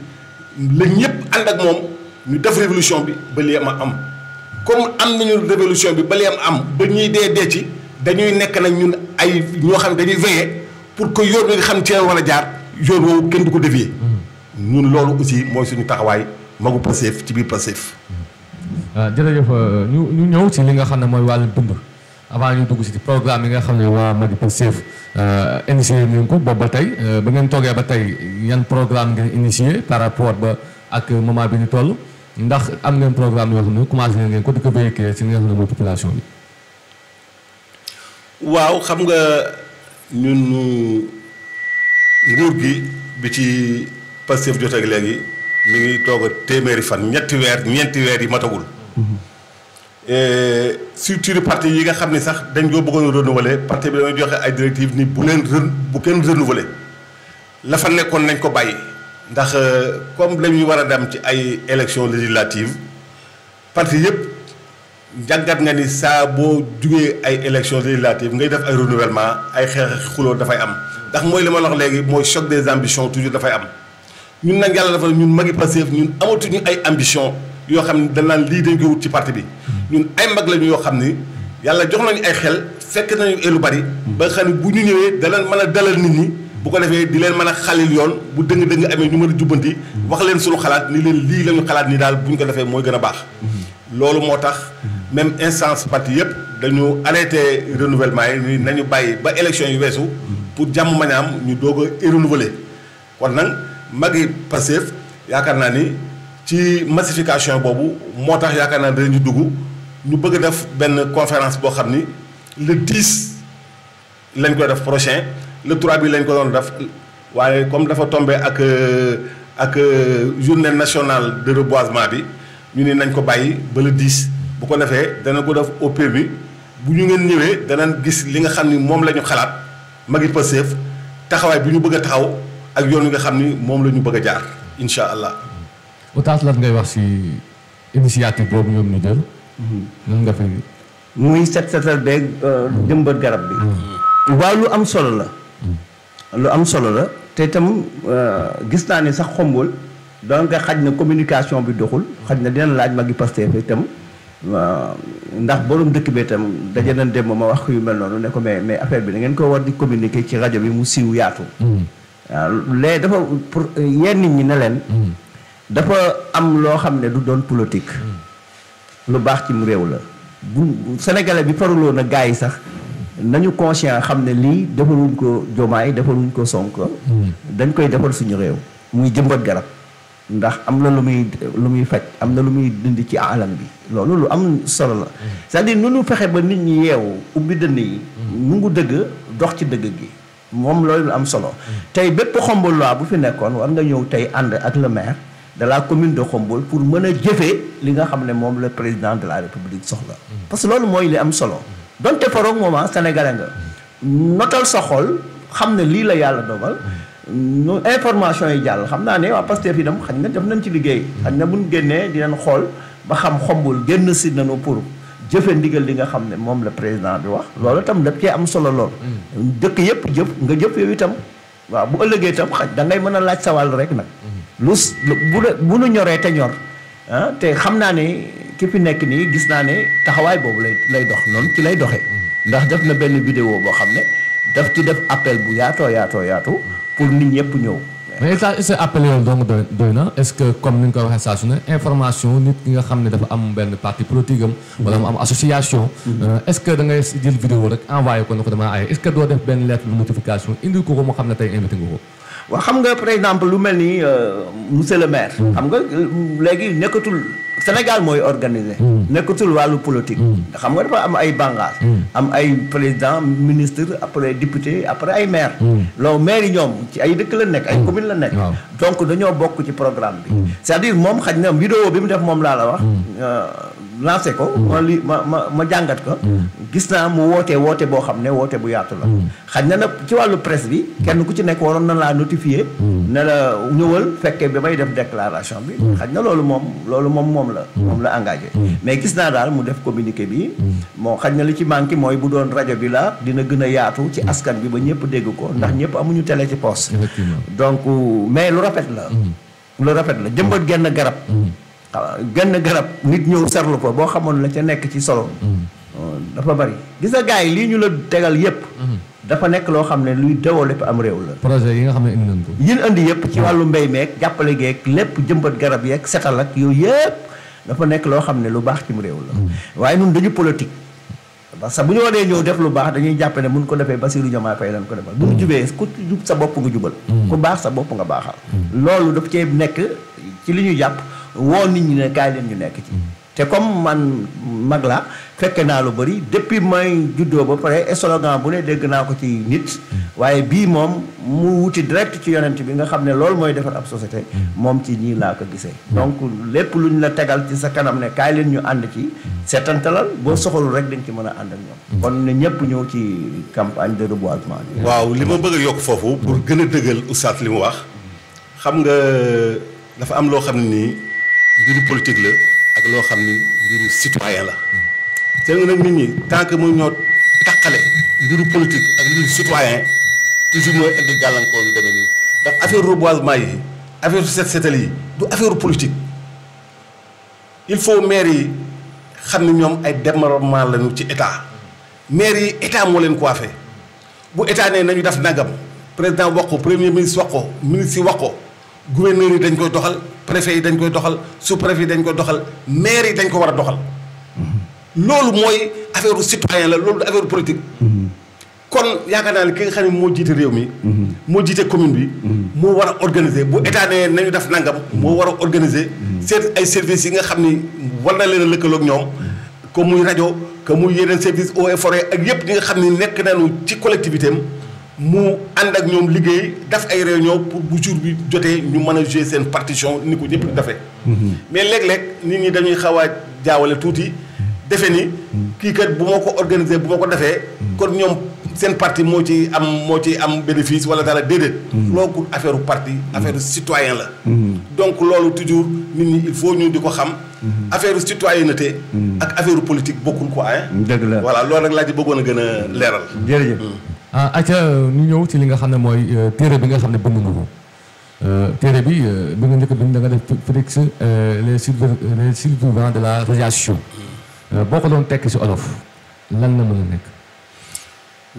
la ñëpp ànd ak moom ñu def révolution bi ba lii am comme am nañu révolution bi ba lii am ba ñuy dee ci dañuy nekk nag ñun ay ñoo xam ne dañuy veiller pour que yoon wi nga xam ci war a jaar yoon woowu kenn du ko dévier ñun loolu aussi mooy suñu taxawaay magu Pastef ci biir Pastef. jërëjëf ñu ñëw ci li nga xam ne mooy wàllu dund avant ñu dugg ci programme yi nga xam ne waa Magui Pastef initié ngeen ko boobu ba tey ba ngeen toogee ba tey yan programme ngeen initié par rapport ba ak moment bi ñu toll ndax am ngeen programme yoo xam ne commencé ngeen ko di ko véhiculer ci li nga xam ne mooy population bi. waaw xam nga ñun nguur gi bi ci Pastef jot ak léegi mi ngi toog a téeméeri fan ñeenti weer yi matagul. structure parti yi nga xam ne sax dañ koo bëggoon renouveler parti bi dañoo joxe ay directives ni bu kenn renouveler la fa nekkoon nañ ko bàyyi ndax comme la ñuy war a dem ci ay élections législatives parti yëpp jàngat nga ni saa boo jugee ay élections législatives ngay def ay renouvellement ay xeex xuloo dafay am ndax mooy li ma la wax léegi mooy choc des ambitions toujours dafay am ñun nag yàlla dafa ñun Magui Pastef ñun amatuñu ay ambition yoo xam ne dañ naan lii dañ koy wut ci parti bi ñun ay mag lañu yoo xam ni yàlla jox nañu ay xel fekk nañu lu bari ba nga xam ne bu ñu ñëwee danañ mën a dalal nit ñi bu ko defee di leen mën a xalil yoon bu dëng amee ñu mën a jubbanti wax leen suñu xalaat ni leen lii la ñu xalaat ni daal bu ñu ko defee mooy gën a baax loolu moo tax même instance parti yëpp dañu arrêté renouvellement yi ni nañu bàyyi ba élection yi weesu pour jàmm mañ am ñu doog a renouveler kon nag Magui Pastef yaakaar naa ni ci massification boobu moo tax yaakaar naa dañu dugg ñu bëgg a def benn conférence boo xam ni le 10 lañ koy def prochain le 3 bi lañ ko doon def waaye comme dafa tombé ak journée nationale de reboisement bi ñu ne nañ ko bàyyi ba le 10 bu ko defee dana ko def au bi bu ñu ngeen ñëwee danañ gis li nga xam ni moom la ñu xalaat Magui Pastef taxawaay bi ñu bëgg a taxaw ak yoon wi nga xam ni moom la ñu bëgg a jaar incha allah. Oustaz lan ngay wax ci initiative boobu ñoom ñu jël. nan nga fi. muy setal beeg jëmbat garab bi. waaw lu am solo la. lu am solo la te itam gis naa ne sax xombul donc xaj na communication bi doxul xaj na dina laaj Magui Pastef itam ndax borom dëkk bi itam daje nañ dem ma wax yu mel noonu ne ko mais affaire bi da ngeen ko war di communiquer ci rajo bi mu siiw yaatu. waaw léegi dafa pour yenn nit ñi ne leen. dafa am loo xam ne du doon politique. lu baax ci mu réew la bu sénégalais bi faruloo na gars yi sax nañu conscient xam ne lii defaluñ ko Diomaye defaluñ ko Sonko. dañ koy defal suñu réew muy jëmbat garab ndax am na lu muy faj am na lu muy dindi ci alam bi loolu lu am solo la c'est-à-dire nu fexe ba nit ñi yeewu ubbi dënn yi nu ngu dëgg dox ci dëgg gi moom loolu lu am solo tey bépp Khombole loi bu fi nekkoon war nga ñëw tey ànd ak le maire de la commune de Khombole pour mën a jëfee li nga xam ne moom le président de la république soxla parce que loolu mooy li am solo donte faroog moment sénégalais nga notal sa xol xam ne lii la yàlla dogal information yi jàll xam naa ne waa Pastef yi dem xañ na def nañ ci liggéey xañ na buñ génnee dinañ xool ba xam xombul génn si nañu pour jëfe ndigal li nga xam ne moom la président bi wax loolu itam daf cee am solo lool dëkk yëpp jëf nga jëf yow itam waaw bu ëllëgee itam xaj da ngay mën a laaj sa wàll rek nag bu nu ñoree te ñor te xam naa ne ki fi nekk nii gis naa ne taxawaay boobu lay dox noonu ci lay doxee ndax def na benn vidéo boo xam ne daf ci def appel bu yaatu pour nit ñëpp ñëw. mais est-ce que appel yooyu donc doy na est-ce que comme ni nga ko waxee saa su ne information nit ki nga xam ne dafa am benn parti politique am. wala mu am association. est-ce que da ngay jël vidéo rek envoyé ko ne ko damaa ay est-ce que doo def benn lettre de notification indil ko mu xam ne tey invité nga ko. waaw xam nga par exemple lu mel ni monsieur le maire. xam nga léegi nekkatul Sénégal mooy organisé. nekkatul wàllu politique. xam nga dafa am ay bànqaas. am ay président ministre après député après ay maire. loolu maire yi ñoom ci ay dëkk la nekk ay commune la nekk. donc dañoo bokk ci programme bi. c'est-à-dire moom xaj na vidéo bi mu def moom laa la wax. lancé ko. ma jàngat ko. gis naa mu woote boo xam ne woote bu yaatu la. xaj na nag ci wàllu presse bi. kenn ku ci nekk waroon na laa notifié. ne la ñëwal fekkee bi may def déclaration bi. xaj na loolu moom la engagé. mais gis naa daal mu def communiqué bi. moo xaj na li ci manqué mooy bu doon rajo bi la dina gën a yaatu ci askan bi ba ñëpp dégg ko ndax ñëpp amuñu télé ci poos. donc mais lu rafet la. jëmbat genn garab. genn garab nit ñëw serlu ko boo xamoon la ca nekk ci solo. dafa bari gis nga gars yi lii ñu la tegal yépp dafa nekk loo xam ne luy développé am réew la. projet yi nga xam ne indi nañ ko. yin indi yépp ci wàllu mbéy meeg jàppale geeg lépp jëmbat garab yeeg setal ak yooyu yépp dafa nekk loo xam ne lu baax ci mu réew la. waaye ñun dañu politique. parce que bu ñu waree ñëw def lu baax dañuy jàpp ne mun ko defee Bassirou Diomaye Faye lañ ko defal. bu ñu jubee ku jub sa bopp nga jubal. ku baax sa bopp nga baaxal. loolu daf cee nekk ci li ñu jàpp woo nit ñi ne kaay leen ñu nekk ci. te comme man mag la fekke naa lu bëri depuis may juddoo ba pare slogan bu ne dégg naa ko ci nit. waaye bii moom mu wuti direct ci yonent bi nga xam ne loolu mooy defar ab société. moom ci ñii laa ko gisee. donc lépp lu ñu la tegal ci sa kanam ne kaay leen ñu ànd ci. seetantalal boo soxalul rek dañ ci mën a ànd ak ñoom. kon ne ñëpp ñëw ci campagne de reboisement bi. waaw li ma bëgg a yokk foofu. pour gën a dëggal oustaz li mu wax. xam nga dafa am loo xam ne nii mbiru politique la. ak loo xam ni mbiru citoyen la. te nga nag nit ñi tant que mu ñoo taqale mbiru politique ak mbiru citoyen toujours mooy indi gàllankoor yu demee nii ndax affaire reboisement yi affaire set setal yi du affaire politique. il faut maire yi xam ne ñoom ay démembrement lañu ci état maire yi état moo leen coiffé bu état nee nañu def nangam président wax ko premier ministre wax ko ministre yi wax ko gouverneur yi dañ koy doxal. préfet yi dañ koy doxal sous-préfet yi dañ koy doxal maire yi dañ ko war a doxal loolu mooy affaire citoyen la loolu affaire politique. kon yaakaar naa ne ki nga xam ne moo jiite réew mi. moo jiite commune bi. moo war a organiser bu état ne nañu def nangam. moo war a organiser. seet ay services yi nga xam ni war na leen a lëkkaloog ñoom. que muy rajo que muy yeneen service eaux et forêt ak yépp ñi nga xam ni nekk nañu ci collectivité am mu ànd ak ñoom liggéey def ay réunion pour bu jour bi jotee ñu mën a jouer seen partition ni ko ñëpp di defee. mais léeg-léeg nit ñi dañuy xaw a jaawale tuuti. defe ni kii kat bu ma ko organisé bu ma ko defee. kon ñoom seen parti moo ci am bénéfice wala dara déedéet. loolu affaire parti affaire citoyen la. donc loolu toujours nit ñi il faut ñu di ko xam. affaire citoyenneté. ak affaire politique bokkul ko dëgg la voilà loolu rek laa ci bëggoon a gën a leeral. jërëjëf. acca ñu ñëw ci li nga xam ne mooy téere bi nga xam ne bind nga ko téere bi bi nga njëkk bind da nga def Félix les survivants de la radiation boo ko doon tekki ci olof lan la mën a nekk.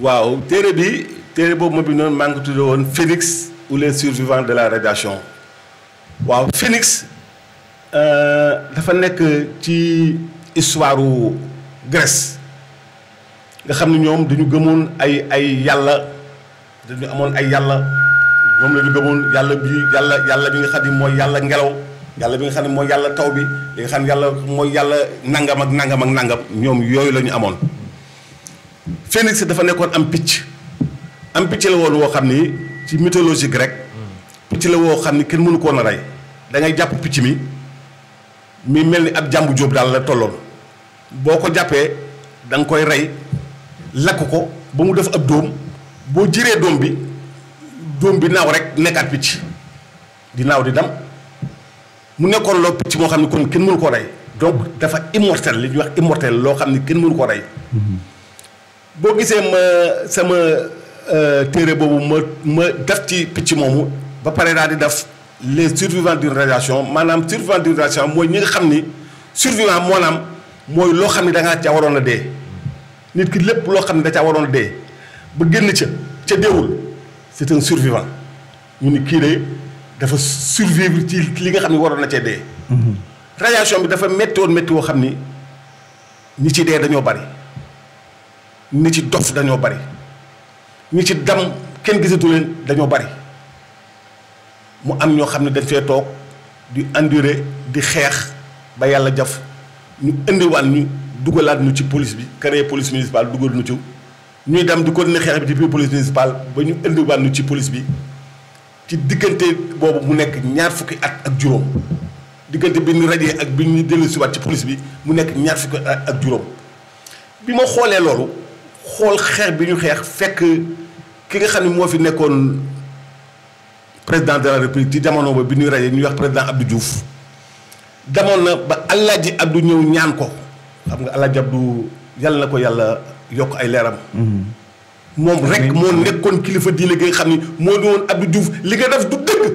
waaw téere boobu ma bindoon maa ngi tuddee woon Phénix ou les survivants de la radiation waaw Phénix dafa nekk ci histoire Grèce. nga xam ne ñoom dañu gëmoon ay yàlla dañu amoon ay yàlla ñoom la ñu gëmoon yàlla bi nga xam ne mooy yàlla ngelaw yàlla bi nga xam ne mooy yàlla taw bi li nga xam ne yàlla mooy yàlla nangam ak nangam ak nangam ñoom yooyu la ñu amoon. Phénix dafa nekkoon am picc la woon woo xam ni ci mythologie grecque picc la woo xam ni kenn mënu koon a rey da ngay jàpp picc mi mel ni ab jàmbu jóob daal la tolloon boo ko jàppee da nga koy rey. lakk ko ba mu def ab dóom boo jiree dóom bi doom bi naaw rek nekkaat picc di naaw di dem mu nekkoon loo picc moo xam ne kon kenn mënu ko rey donc dafa immortel li ñuy wax immortel loo xam ne kenn mënu ko rey boo gisee ma sama téere boobu ma def ci picc moomu ba pare daal di def les survivants d'une radiation maanaam survivants d'une radiation mooy ñi nga xam ni survivant moonaam mooy loo xam ne da ngaa ca waroon a dee nit ki lépp loo xam ne da caa waroon a dee ba génn ca deewul c'est un survivant ñu ni kii de dafa survivre ci li nga xam ne waroon na cee dee. radiation bi dafa métti woon métti woo xam ni ñi ci dee dañoo bari ñi ci dof dañoo bari ñi ci dam kenn gisatu leen dañoo bari mu am ñoo xam ne dañ fee toog di endurer di xeex ba yàlla jaf ñu indiwaat ñu dugalaat ñu ci police bi créé police municipale dugal ñu ci ñuy dem di continuer xeex bi ci biir police municipale ba ñu indiwaat ñu ci police bi ci diggante boobu mu nekk 20 at ak juróom diggante bi ñu rajee ak bi ñu dellusiwaat ci police bi mu nekk 20 at ak juróom bi ma xoolee loolu xool xeex bi ñu xeex fekk ki nga xam ne moo fi nekkoon président de la république ci jamono ba bi ñuy rajee ñuy wax président Abdou Diouf demoon na ba Alaaji Abdou ñëw ñaan ko xam nga Alaaji Abdou yàlla na ko yàlla yokk ay leeram moom rek moo nekkoon kilifa diine gi nga xam ni moo di woon Abdou Diouf li nga def du dëgg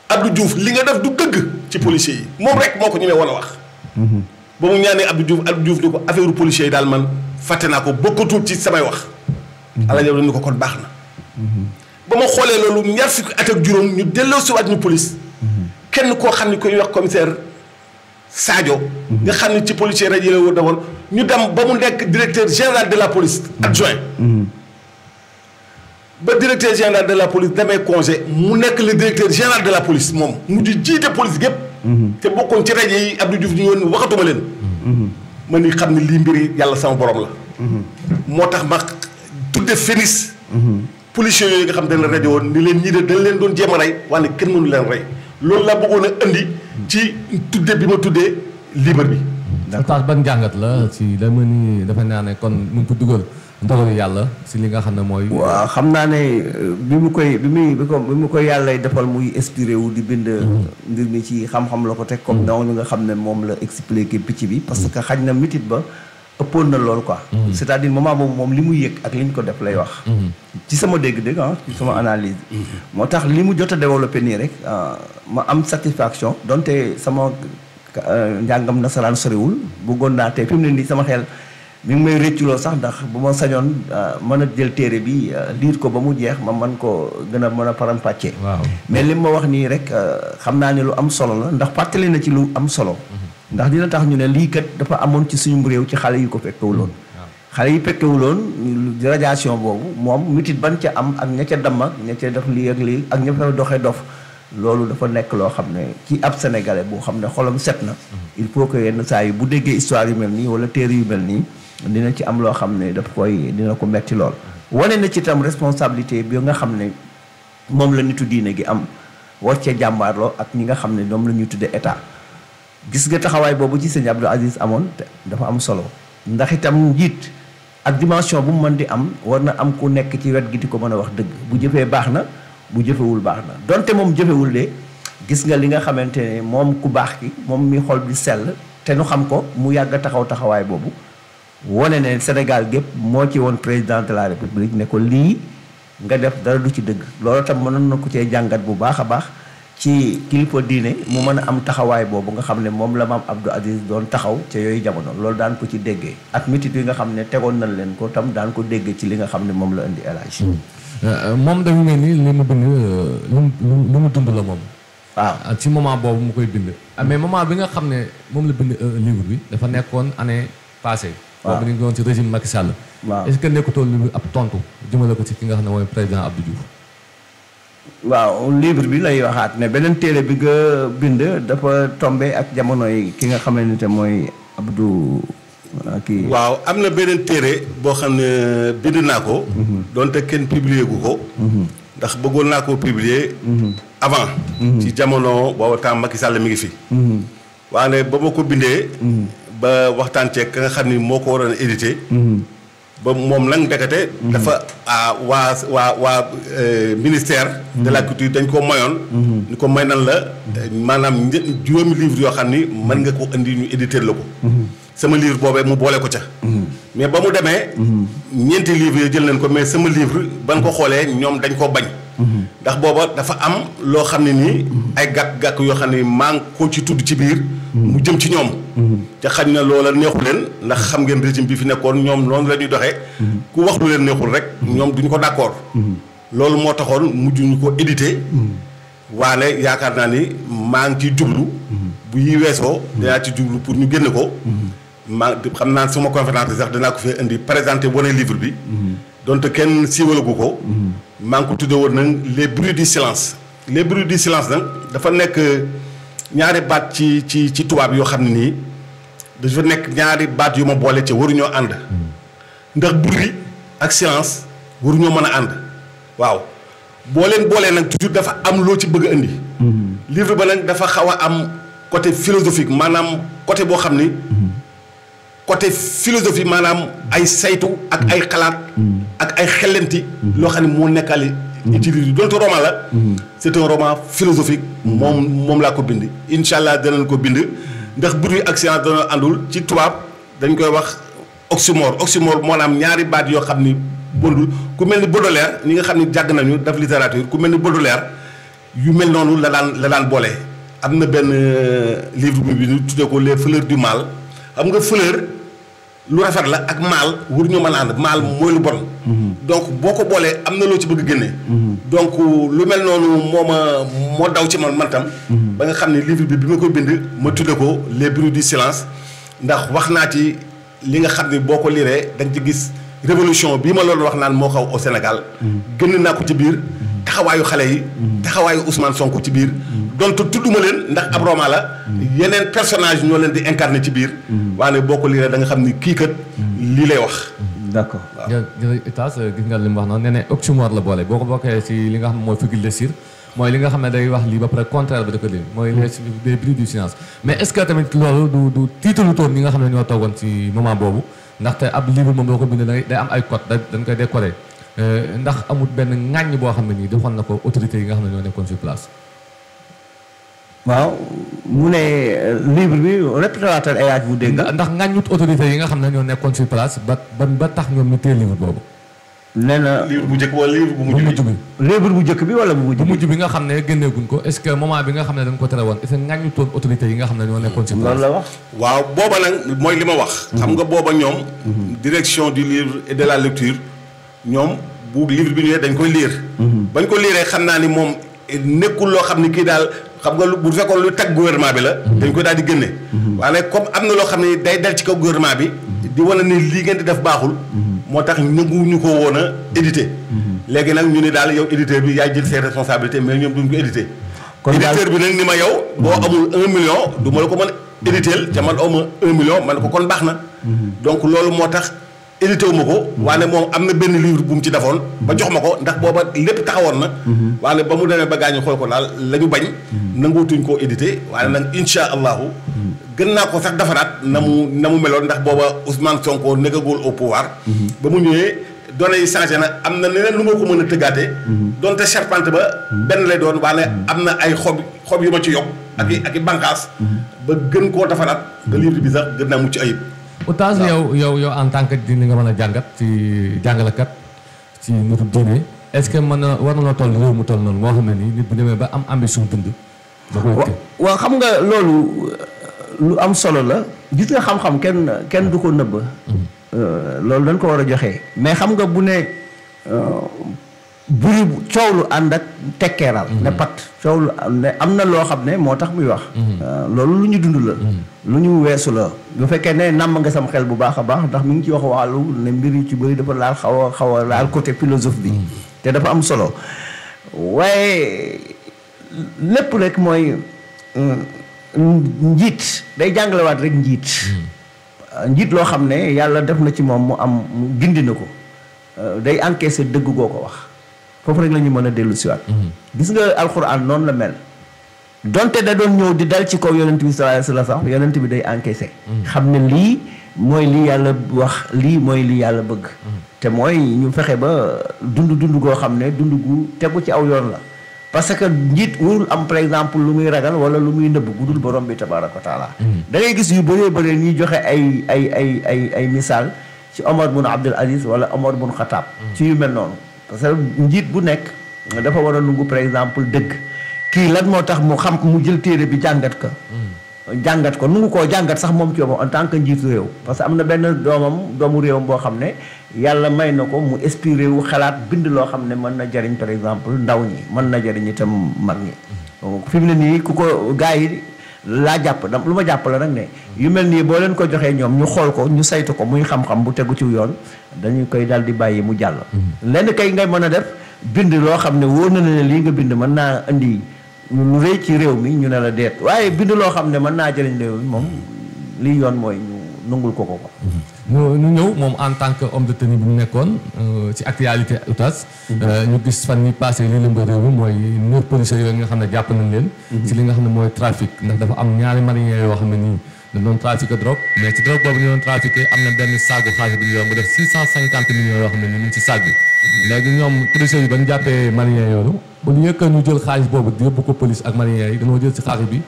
Abdou Diouf li nga def du dëgg ci policiers yi moom rek moo ko ñemee woon a wax ba mu ñaanee Abdou Diouf ni ko affaire policiers yi daal man fàtte naa ko bokkatul ci samay wax Alaaji Abdou ni ko kon baax na ba ma xoolee loolu 20 at ak juróom ñu delloo si waat ñu police kenn koo xam ne koy wax commissaire Sadio nga xam ne ci policier rajo la woon woon ñu dem ba mu nekk directeur général de la police adjoint ba directeur général de la police demee congé mu nekk le directeur général de la police moom mu di jiite police gépp te bokkoon ci rajo yi Abdou Diouf ñu yoon waxatuma leen ma ni xam ne lii mbiri yàlla sama borom la moo tax ma tudde Fénis policiers yooyu nga xam dañ la rajo woon ni leen ñii de dañ leen doon jéem a rey waaye kenn mënu leen rey loolu laa bëggoon a indi ci tudde bi ma tuddee livre bi. d'accord ban njàngat la ci dama ni dafa naa ne kon mu ngi ko dugal ndogalu yàlla si li nga xam ne mooy. waaw xam naa ne bi mu koy yàlla defal muy inspiré wu di bind. mbir mi ci xam-xam la ko teg comme noonu nga xam ne moom la expliqué picc bi. parce que xaj na mitit ba ëppoon na loolu quoi. c'est-à-dire moment boobu moom li mu yëg ak li ñu ko def lay wax. ci sama dégg-dégg ci sama analyse. moo tax li mu jot a développé nii rek ma am satisfaction donte sama njàngam nasaraan soriwul bëggoon naa te fi mu ne nii sama xel mi ngi may rëcculoo sax ndax bu ma sañoon mën a jël téere bi liir ko ba mu jeex ma mën ko gën a mën a faram-fàccee. mais li ma wax nii rek xam naa ne lu am solo la ndax fàttali na ci lu am solo. ndax dina tax ñu ne lii kat dafa amoon ci suñu réew ci xale yu ko fekkewuloon xale yi fekkewuloon radiation boobu moom mitit ban ca am ak ña ca damm ak ña ca def lii ak lii ak ña fa doxee dof loolu dafa nekk loo xam ne ci ab sénégalais boo xam ne xolam set na il faut que yenn saa yi bu déggee histoire yu mel nii wala téere yu mel nii dina ci am loo xam ne daf koy dina ko metti lool wane na ci itam responsabilité bi nga xam ne moom la nitu diine gi am war cee jàmbaarloo ak ñi nga xam ne ñoom la ñuy tuddee état gis nga taxawaay boobu ci sëñ Abdou Aziz amoon dafa am solo ndax itam njiit ak dimension bu mu mën di am war na am ku nekk ci wet gi di ko mën a wax dëgg bu jëfee baax na bu jëfewul baax na donte moom jëfewul de gis nga li nga xamante ne moom ku baax ki moom mi xol bi sell te nu xam ko mu yàgg a taxawaay boobu wane ne Sénégal gépp moo ci woon président de la république ne ko lii nga def dara du ci dëgg loolu tam mënoon na ko cee jàngat bu baax a baax ci kilifa diine mu mën a am taxawaay boobu nga xam ne moom la maam Abdou Aziz doon taxaw ca yooyu jamono loolu daan ko ci déggee ak mitit yi nga xam ne tegoon nañ leen ko tam daan ko déggee ci li nga xam ne moom la indi El Hadj moom dafa mel ni li mu bind lu mu dund la moom. waaw ci moment boobu mu koy bind. mais moment bi nga xam ne moom la bind livre bi dafa nekkoon année passée. waaw boobu ñu ngi woon ci régime Macky Sall. waaw est-ce que nekkutoon livre ab tontu jëmale ko ci ki nga xam ne mooy président Abdou Diouf. waaw livre bi lay waxaat ne beneen téere bi nga bind dafa tombé ak jamono yi ki nga xamante ne mooy Abdou kii. waaw am na beneen téere boo xam ne bind naa ko. donte kenn publier gu ko. ndax bëggoon naa koo publier. avant. ci jamono boobu temps Macky Sall mi ngi fi. waaye ba ma ko bindee. ba waxtaan ceeg ka nga xam ni moo ko waroon a édité. ba moom nag ndekete dafa waa ministère de la culture dañ ko mayoon ni ko may nan la maanaam juróomi livre yoo xam ni mën nga ko indi ñu éditer la ko sama livre boobee mu boole ko ca mais ba mu demee ñeenti livre yi jël nañ ko mais sama livre ban ko xoolee ñoom dañ koo bañ ndax booba dafa am loo xam ne nii ay gàkk-gàkk yoo xam ne maa ngi ko ci tudd ci biir mu jëm ci ñoom te xañ na loola neexu leen ndax xam ngeen régime bi fi nekkoon ñoom noonu la ñuy doxee ku wax lu leen neexul rek ñoom duñu ko d'accord loolu moo taxoon mujj ñu ko édité waane yaakaar naa ni maa ngi ciy jublu bu yi weesoo dinaa ci jublu pour ñu génne ko xam naa suma conférence bi sax dinaa ko fee indi présenté wane livre bi donte kenn siiwalagu ko maa ngi ko tudde woon nag les bruits du silence les bruits du silence nag dafa nekk ñaari baat ci tubaab yoo xam ne nii dafa nekk ñaari baat yu ma boole ca waruñoo ànd ndax bruit ak silence waruñoo mën a ànd waaw boo leen boolee nag toujours dafa am loo ci bëgg a indi livre ba nag dafa xaw a am côté philosophique maanaam côté boo xam ni côté philosophie maanaam ay saytu ak ay xalaat ak ay xellenti loo xam ne moo nekkaale utilisé donte roman la c'est un roman philosophique moom laa ko bind incha allah danañ ko bind ndax bruit ak silence dana àndul ci tubaab dañ koy wax oxymore maanaam ñaari baat yoo xam ni bondul ku mel ni Baudelaire ñi nga xam ni jàgg nañu daf littérature ku mel ni Baudelaire yu mel noonu la daan boole am na benn livre bi ñu tuddee ko les fleurs du mal xam nga fleur lu rafet la ak maal waruñoo mën a ànd maal mooy lu bon donc boo ko boolee am na loo ci bëgg a génne donc lu mel noonu moo daw ci man tam ba nga xam ne livre bi ma koy bind ma tudde ko les bruits du silence ndax wax naa ci li nga xam ne boo ko liree da nga ci gis révolution bii ma loolu wax naan moo xaw au Sénégal gën naa ko ci biir taxawaayu xale yi taxawaayu Ousmane Sonko ci biir donte tudduma leen ndax ab roman la yeneen personnage ñoo leen di incarner ci biir waaye boo ko liree da nga xam ni kii kat lii lay wax d'accord jërëjëf Itaas gis nga li mu wax noonu nee na oxymore la boole boo ko bokkee ci li nga xam ne mooy figure de style mooy li nga xam ne day wax lii ba pare contraire bi da ko lii mooy les bruits du silence mais est-ce que tamit loolu du tiitalu toon ñi nga xam ne ñoo toogoon ci moment boobu ndaxte ab livre moom boo ko bind day am ay code dañ koy décorer ndax amul benn ŋàññ boo xam ne nii defoon na ko autorités yi nga xam ne ñoo nekkoon sur place. waaw mu ne livre bi répétateur ay bu dégg. ndax ŋàññut autorités yi nga xam ne ñoo nekkoon sur place ba tax ñoom ñu téye livre boobu. nee na livre bu njëkk wala livre bu mujj bi. livre bu njëkk bi wala bu mujj bi nga xam ne génneeguñ ko est-ce que moment bi nga xam ne dañ ko tere woon est-ce que ŋàññutoon autorités yi nga xam ne ñoo nekkoon sur place. loolu la wax. waaw booba nag mooy li ma wax. xam nga booba ñoom. direction du livre et de la lecture ñoom bu livre bi ñëwee dañ koy lire. bañ ko liiree xam naa ni moom nekkul loo xam ni kii daal xam nga bu fekkoon lu tag gouvernement bi la. dañ koy daal di génne. waaye comme am na loo xam ne day dal ci kaw gouvernement bi. di wane ni lii ngeen di def baaxul. moo tax nanguwuñu ko woon a édité. léegi nag ñu ni daal yow éditeur bi yaay jël ses responsabilités mais ñoom duñ ko édité. kon éditeur bi nag ni ma yow. boo amul 1 million du ma la ko mën a éditeel te man awma 1 million man ko kon baax na. donc loolu moo tax édité wu ma ko. waaye moom am na benn livre bu mu ci defoon. ba jox ma ko ndax booba lépp taxawoon na. waaye ba mu demee ba gaañu xool ko daal la ñu bañ. nanguutuñ koo édité waaye nag incha allahu. gën naa ko sax defaraat na mu meloon ndax booba Ousmane Sonko nekkagul au pouvoir. ba mu ñëwee données yi changé na am na leneen lu ma ko mën a tëggaatee. donte charpente ba benn lay doon waaye am na ay xob yu ma ci yokk. ak i bànqaas. ba gën koo defaraat. ba livre bi sax gën naa mucc ayib. Oustaz yow en tant que di nga mën a jàngat ci jàngalekat ci nitu diine est-ce que war na la toll réew mu toll noonu moo xam ne nii nit bu demee ba am ambition dund. waaw xam nga loolu. lu am solo la gis nga xam-xam kenn du ko nëbb loolu dañ ko war a joxe mais xam nga bu ne buri coow lu ànd ak tekkeeral ne pat coow lu ne am na loo xam ne moo tax muy wax loolu lu ñu dund la lu ñu weesu la bu fekkee ne nàmm nga sam xel bu baax a baax ndax mi ngi ci wax wàllu ne mbir yu ci bëri dafa laal xaw a laal côté philosophe bi te dafa am solo waaye lépp rek mooy njiit day jàngalewaat rek njiit loo xam ne yàlla def na ci moom mu gindi na ko day encaissé dëgg goo ko wax foofu rek la ñu mën a dellu siwaat gis nga alxuraan noonu la mel donte da doon ñëw di dal ci kaw yonent bi sallallahu alayhi wasallam sax yonent bi day encaissé xam ne lii mooy li yàlla wax lii mooy li yàlla bëgg te mooy ñu fexe ba dund goo xam ne dund gu tegu ci aw yoon la parce que njiit warul am par exemple lu muy ragal wala lu muy nëbb gudul borom bi tabaraka wa taala da ngay gis yu bëree ñuy joxe ay misaal ci Omar bun Abdul Aziz wala Omar bun Xataab ci yu mel noonu parce que njiit bu nekk dafa war a nungu par exemple dëgg kii lan moo tax mu xam mu jël téere bi jàngat ko nu ngu koo jàngat sax moom ci boppam en tant que njiitu réew parce que am na benn doomu réewam boo xam ne yàlla may na ko mu inspiré wu xalaat bind loo xam ne mën na jariñ par exemple ndaw ñi mën na jariñ itam mag ñi fi mu ne nii ku ko gars yi laa jàpp lu ma jàpp la nag ne yu mel nii boo leen ko joxee ñoom ñu xool ko ñu saytu ko muy xam-xam bu tegu ci yoon dañu koy dal di bàyyi mu jàll lenn kay ngay mën a def bind loo xam ne wóor na ne lii nga bind mën naa indi lu rëy ci réew mi ñu ne la deet waaye bind loo xam ne mën naa jëriñ réew mi moom lii yoon mooy ñu nungul ko ñu ñëw moom en tant que homme de tenue bi mu nekkoon ci actualité Oustaz ñu gis fan ni passé li lëmba réew mi mooy 9 policiers yooyu nga xam ne jàpp nañ leen ci li nga xam ne mooy trafic ndax dafa am ñaari mariniers yoo xam ne nii dañ doon trafiqué drogue mais ci drogue boobu ñu doon trafiqué am na benn saagu xaalis bi ñu yor mu def 650 millions yoo xam ne ni mu ngi ci saag bi léegi ñoom policiers yi ba ñu jàppee mariniers yooyu au lieu que ñu jël xaalis boobu di yóbbu ko police ak mariniers yi dañoo jël ci xaalis bi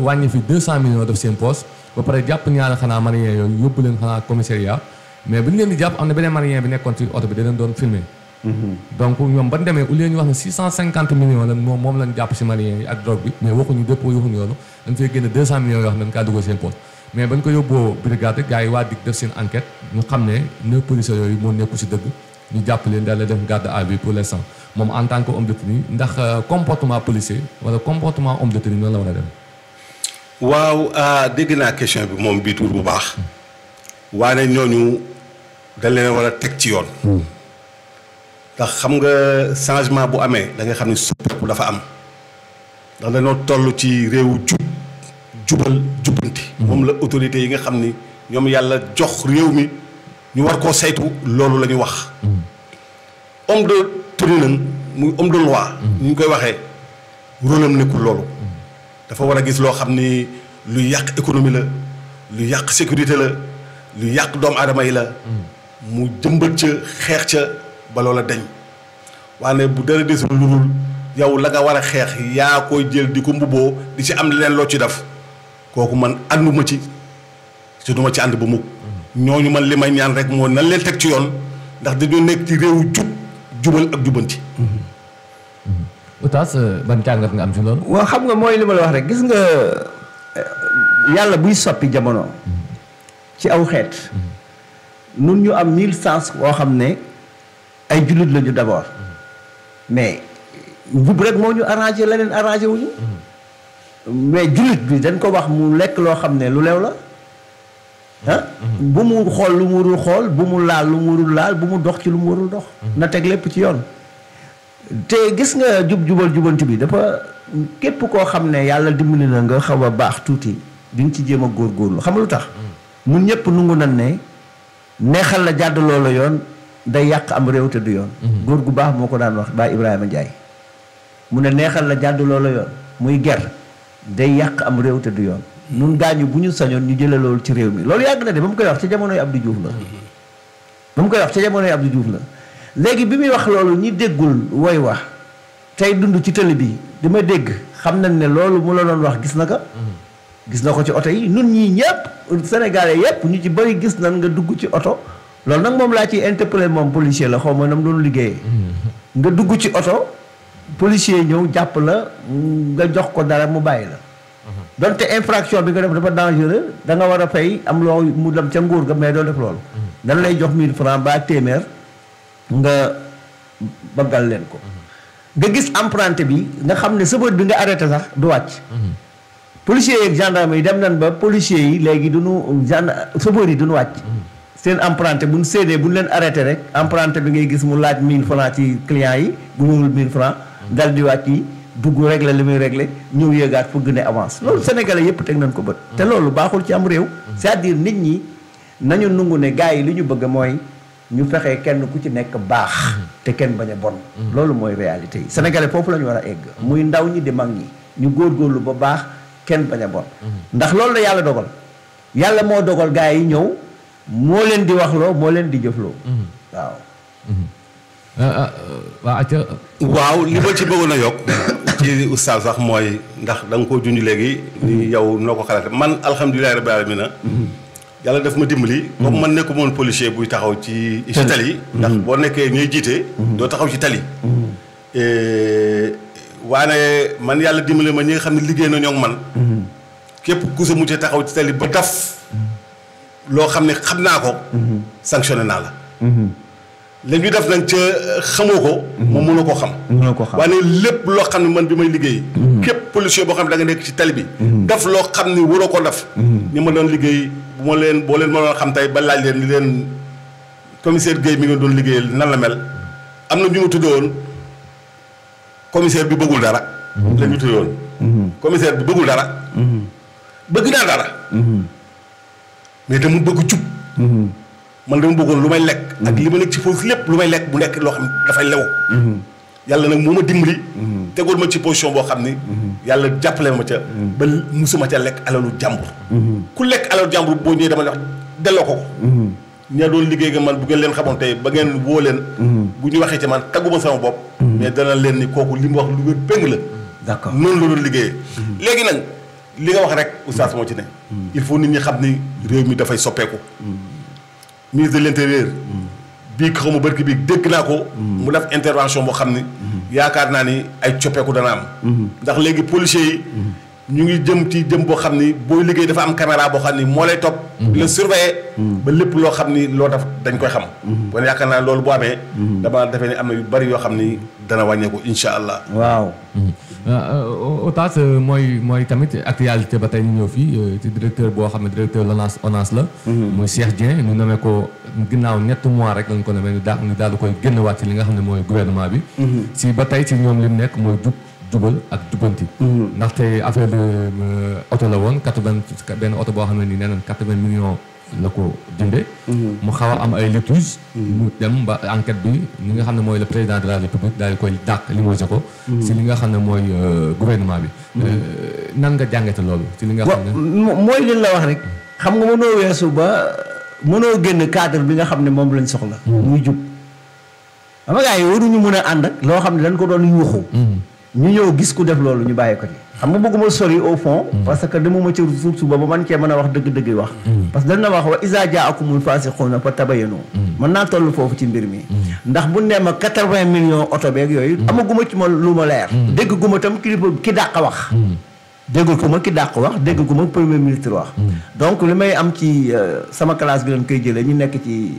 wàññi fi 200 millions def seen poche ba pare jàpp ñaari xanaa mariniers yooyu yóbbu leen xanaa commissariat mais bu ñu leen di jàpp am na beneen marinien bi nekkoon ci oto bi da leen doon filmer donc ñoom ban demee au lieu ñu wax ne 650 millions la moom lañ jàpp si mariniers yi ak drogue bi mais waxuñu dépôt waxuñu yoonu dañ fay génne 200 millions yoo xam ne dañ kaa dugal seen poche mais bañ ko yóbboo brigade gars yi waa dig def seen enquête ñu xam ne 9 policiers yooyu moo nekku si dëgg ñu jàpp leen daal def garde à vue pour l'instant moom en tant que homme de tenue ndax comportement policier wala comportement homme de tenue noonu la war a dem. waaw dégg naa question bi moom bii tuur bu baax waane ñooñu dañ leen war a teg ci yoon. ndax xam nga changement bu amee da nga xam ne soppeeku dafa am ndax dañoo toll ci réewu jubal jubbanti. moom la autorité yi nga xam ni ñoom yàlla jox réew mi ñu war koo saytu loolu la ñu wax. homme de tenue nag muy homme de loi. ñu koy waxee rôle am nekkul loolu. dafa war a gis loo xam ni lu yàq économie la lu yàq sécurité la lu yàq doomu aadama yi la. mu jëmbat ca xeex ca ba loola dañ. waaye bu dara desul lu dul yow la nga war a xeex yaa koy jël di ko mbubboo di ci am leneen loo ci def kooku man ànduma ci te duma ci ànd ba mukk ñooñu man li may ñaan rek moo nan leen teg ci yoon ndax dañoo nekk ci réewu jubal ak jubanti. Oustaz ban jàngat nga am ci loolu. waaw xam nga mooy li ma la wax rek gis nga yàlla buy soppi jamono ci aw xeet nun ñu am 1000 sens boo xam ne ay jullit lañu d'abord mais njub rek moo ñu arrangé leneen arrangé wuñu mais jullit bi dañ ko wax mu lekk loo xam ne lu leew la ah bu mu xool lu mu warul xool bu mu laal lu mu warul laal bu mu dox ci lu mu warul dox na teg lépp ci yoon te gis nga jubal jubanti bi dafa képp koo xam ne yàlla dimbali na nga xaw a baax tuuti di nga ci jéem a góorgóorlu xam nga lu tax ñun ñëpp nungu nan ne neexal la jàdd loola yoon day yàq am réew te du yoon góor gu baax moo ko daan wax Baay Ibrahima Ndiaye mu ne neexal la jàdd loola yoon muy ger day yàq am réew te du yoon nun gaañu bu ñu sañoon ñu jële loolu ci réew mi loolu yàgg na de ba mu koy wax ca jamonoy Abdou Diouf la ba mu koy wax ca jamonoy Abdou Diouf la léegi bi muy wax loolu ñi déggul woy wax tey dund ci télé bi di ma dégg xam nañ ne loolu mu la doon wax gis na ko gis na ko ci oto yi nun ñii ñëpp sénégalais yëpp ñu ci bëri gis nañ nga dugg ci oto loolu nag moom laa ciy interpellé moom policier la xaw ma nam doon liggéeyee nga dugg ci oto policier ñëw jàpp la nga jox ko dara mu bàyyi la donte infraction bi nga def dafa dangereux da nga war a fay am loo mu dem ca nguur ga mais doo def loolu dañ lay jox 1000 francs ba téeméer nga baggal leen ko nga gis emprunté bi nga xam ne chauffeur bi nga arrêté sax du wàcc policiers yeeg gendarme yi dem nañ ba policiers yi léegi duñu chauffeur yi duñu wàcc seen emprunté buñ séedee buñ leen arrêté rek emprunté bi ngay gis mu laaj 1000 francs ci clients yi bu ñëwul 1000 francs dal di wàcc yi dugg régler li muy régler ñëw yéegaat pour gën a avance loolu sénégalais yépp teg nañ ko bët te loolu baaxul ci am réew c'est-à-dire nit ñi nañu nungu ne gars yi li ñu bëgg mooy ñu fexee kenn ku ci nekk baax te kenn bañ a bon loolu mooy réalité yi sénégalais foofu la ñu war a egg muy ndaw ñi di mag ñi ñu góorgóorlu ba baax kenn bañ a bon ndax loolu la yàlla dogal yàlla moo dogal gars yi ñëw moo leen di waxloo moo leen di jëfloo waaw waaw li ma ci bëggoon a yokk ci oustaz sax mooy ndax da nga koo junj léegi ni yow noo ko xalaate man alhamdulilahi rabbil alamin yàlla daf ma dimbali comme man nekku moon policier buy taxaw ci tali ndax boo nekkee ñuy jiite doo taxaw ci tali waane man yàlla dimbali ma ñi nga xam ne liggéey na ñoo man képp ku sa mujjee taxaw ci tali ba daf loo xam ne xam naa ko sanctionné naa la léegi ñu def nag ca xamoo ko moom mënoo koo xam waaye lépp loo xam ne man bi may liggéey képp policier boo xam ne da nga nekk ci tali bi daf loo xam ne waroo ko def ñu ma doon liggéey boo leen ma doon xam tey ba laaj leen ni leen commissaire Guèye mi nga doon liggéeyal nan la mel am na ñu ma tuddee woon commissaire bi bëggul dara la ñu tuddee woon commissaire bi bëggul dara bëgg naa dara mais dama bëgg jub man dama bëggoon lu may lekk ak li ma nekk ci foofu lépp lu may lekk bu nekk loo xam ne dafay lew yàlla nag moo ma dimbali tegul ma ci position boo xam ni yàlla jàppale ma ca ba musuma ca lekk alalu jàmbur ku lekk alalu jàmbur boo ñëwee dama wax delloo ko ña doon liggéey nga man bu ngeen leen xamoon tey ba ngeen woo leen bu ñu waxee ci man tagguma sama bopp mais dana leen ni kooku li mu wax lu wér péng la d'accord noonu la doon liggéeyee léegi nag li nga wax rek oustaz moo ci ne il faut nit ñi xam ni réew mi dafay soppeeku ministre de l'intérieur bii xaw ma barki bii dégg naa ko mu def intervention boo xam ni yaakaar naa ni ay coppeeku dana am ndax léegi policiers yi ñu ngi jëm ci jëm boo xam ni booy liggéey dafa am caméra boo xam ni moo lay topp di la surveiller ba lépp loo xam ni loo def dañ koy xam kon yaakaar naa loolu bu amee dama defee ni am na yu bari yoo xam ni dana wàññeeku insha allah waaw Oustaz mooy tamit actualité ba tey ñu ñëw fii ci directeur boo xam ne directeur ONAS la mooy Cheikh Dieng ñu nommé ko ginnaaw ñetti mois rek lañ ko nommé ñu daal di koy génnewaat ci li nga xam ne mooy gouvernement bi si ba tey ci ñoom li mu nekk mooy jubal ak jubanti ndaxte affaire de oto la woon benn oto boo xam ne nii nee nañ 80 millions la ko jënde mu xaw a am ay litiges mu dem ba enquête bi li nga xam ne mooy le président de la république daal di koy dàq limogé ko si li nga xam ne mooy gouvernement bi nan nga jàngate loolu ci li nga xam ne mooy li la wax rek xam nga mënoo weesu ba mënoo génn cadre bi nga xam ne moom lañ soxla muy jub xam nga gars yi waruñu mën a ànd ak loo xam ne dañ ko doon yuuxu ñu ñëw gis ku def loolu ñu bàyyi ko ci xam nga bëgguma sori au fond parce que demuma ci suuf suba ba man cee mën a wax dëgg-dëgg wax parce que dañ na wax wa iza jaakumul fasiquna fa tabayyanu mën naa toll foofu ci mbir mi ndax bu nee ma 80 millions oto beeg yooyu amaguma ci ma lu ma leer dégg guma tam ki dàq wax dégg ko ma ki dàq wax dégg ko ma premier ministre wax donc li may am ci sama classe bi lañ koy jëlee ñu nekk ci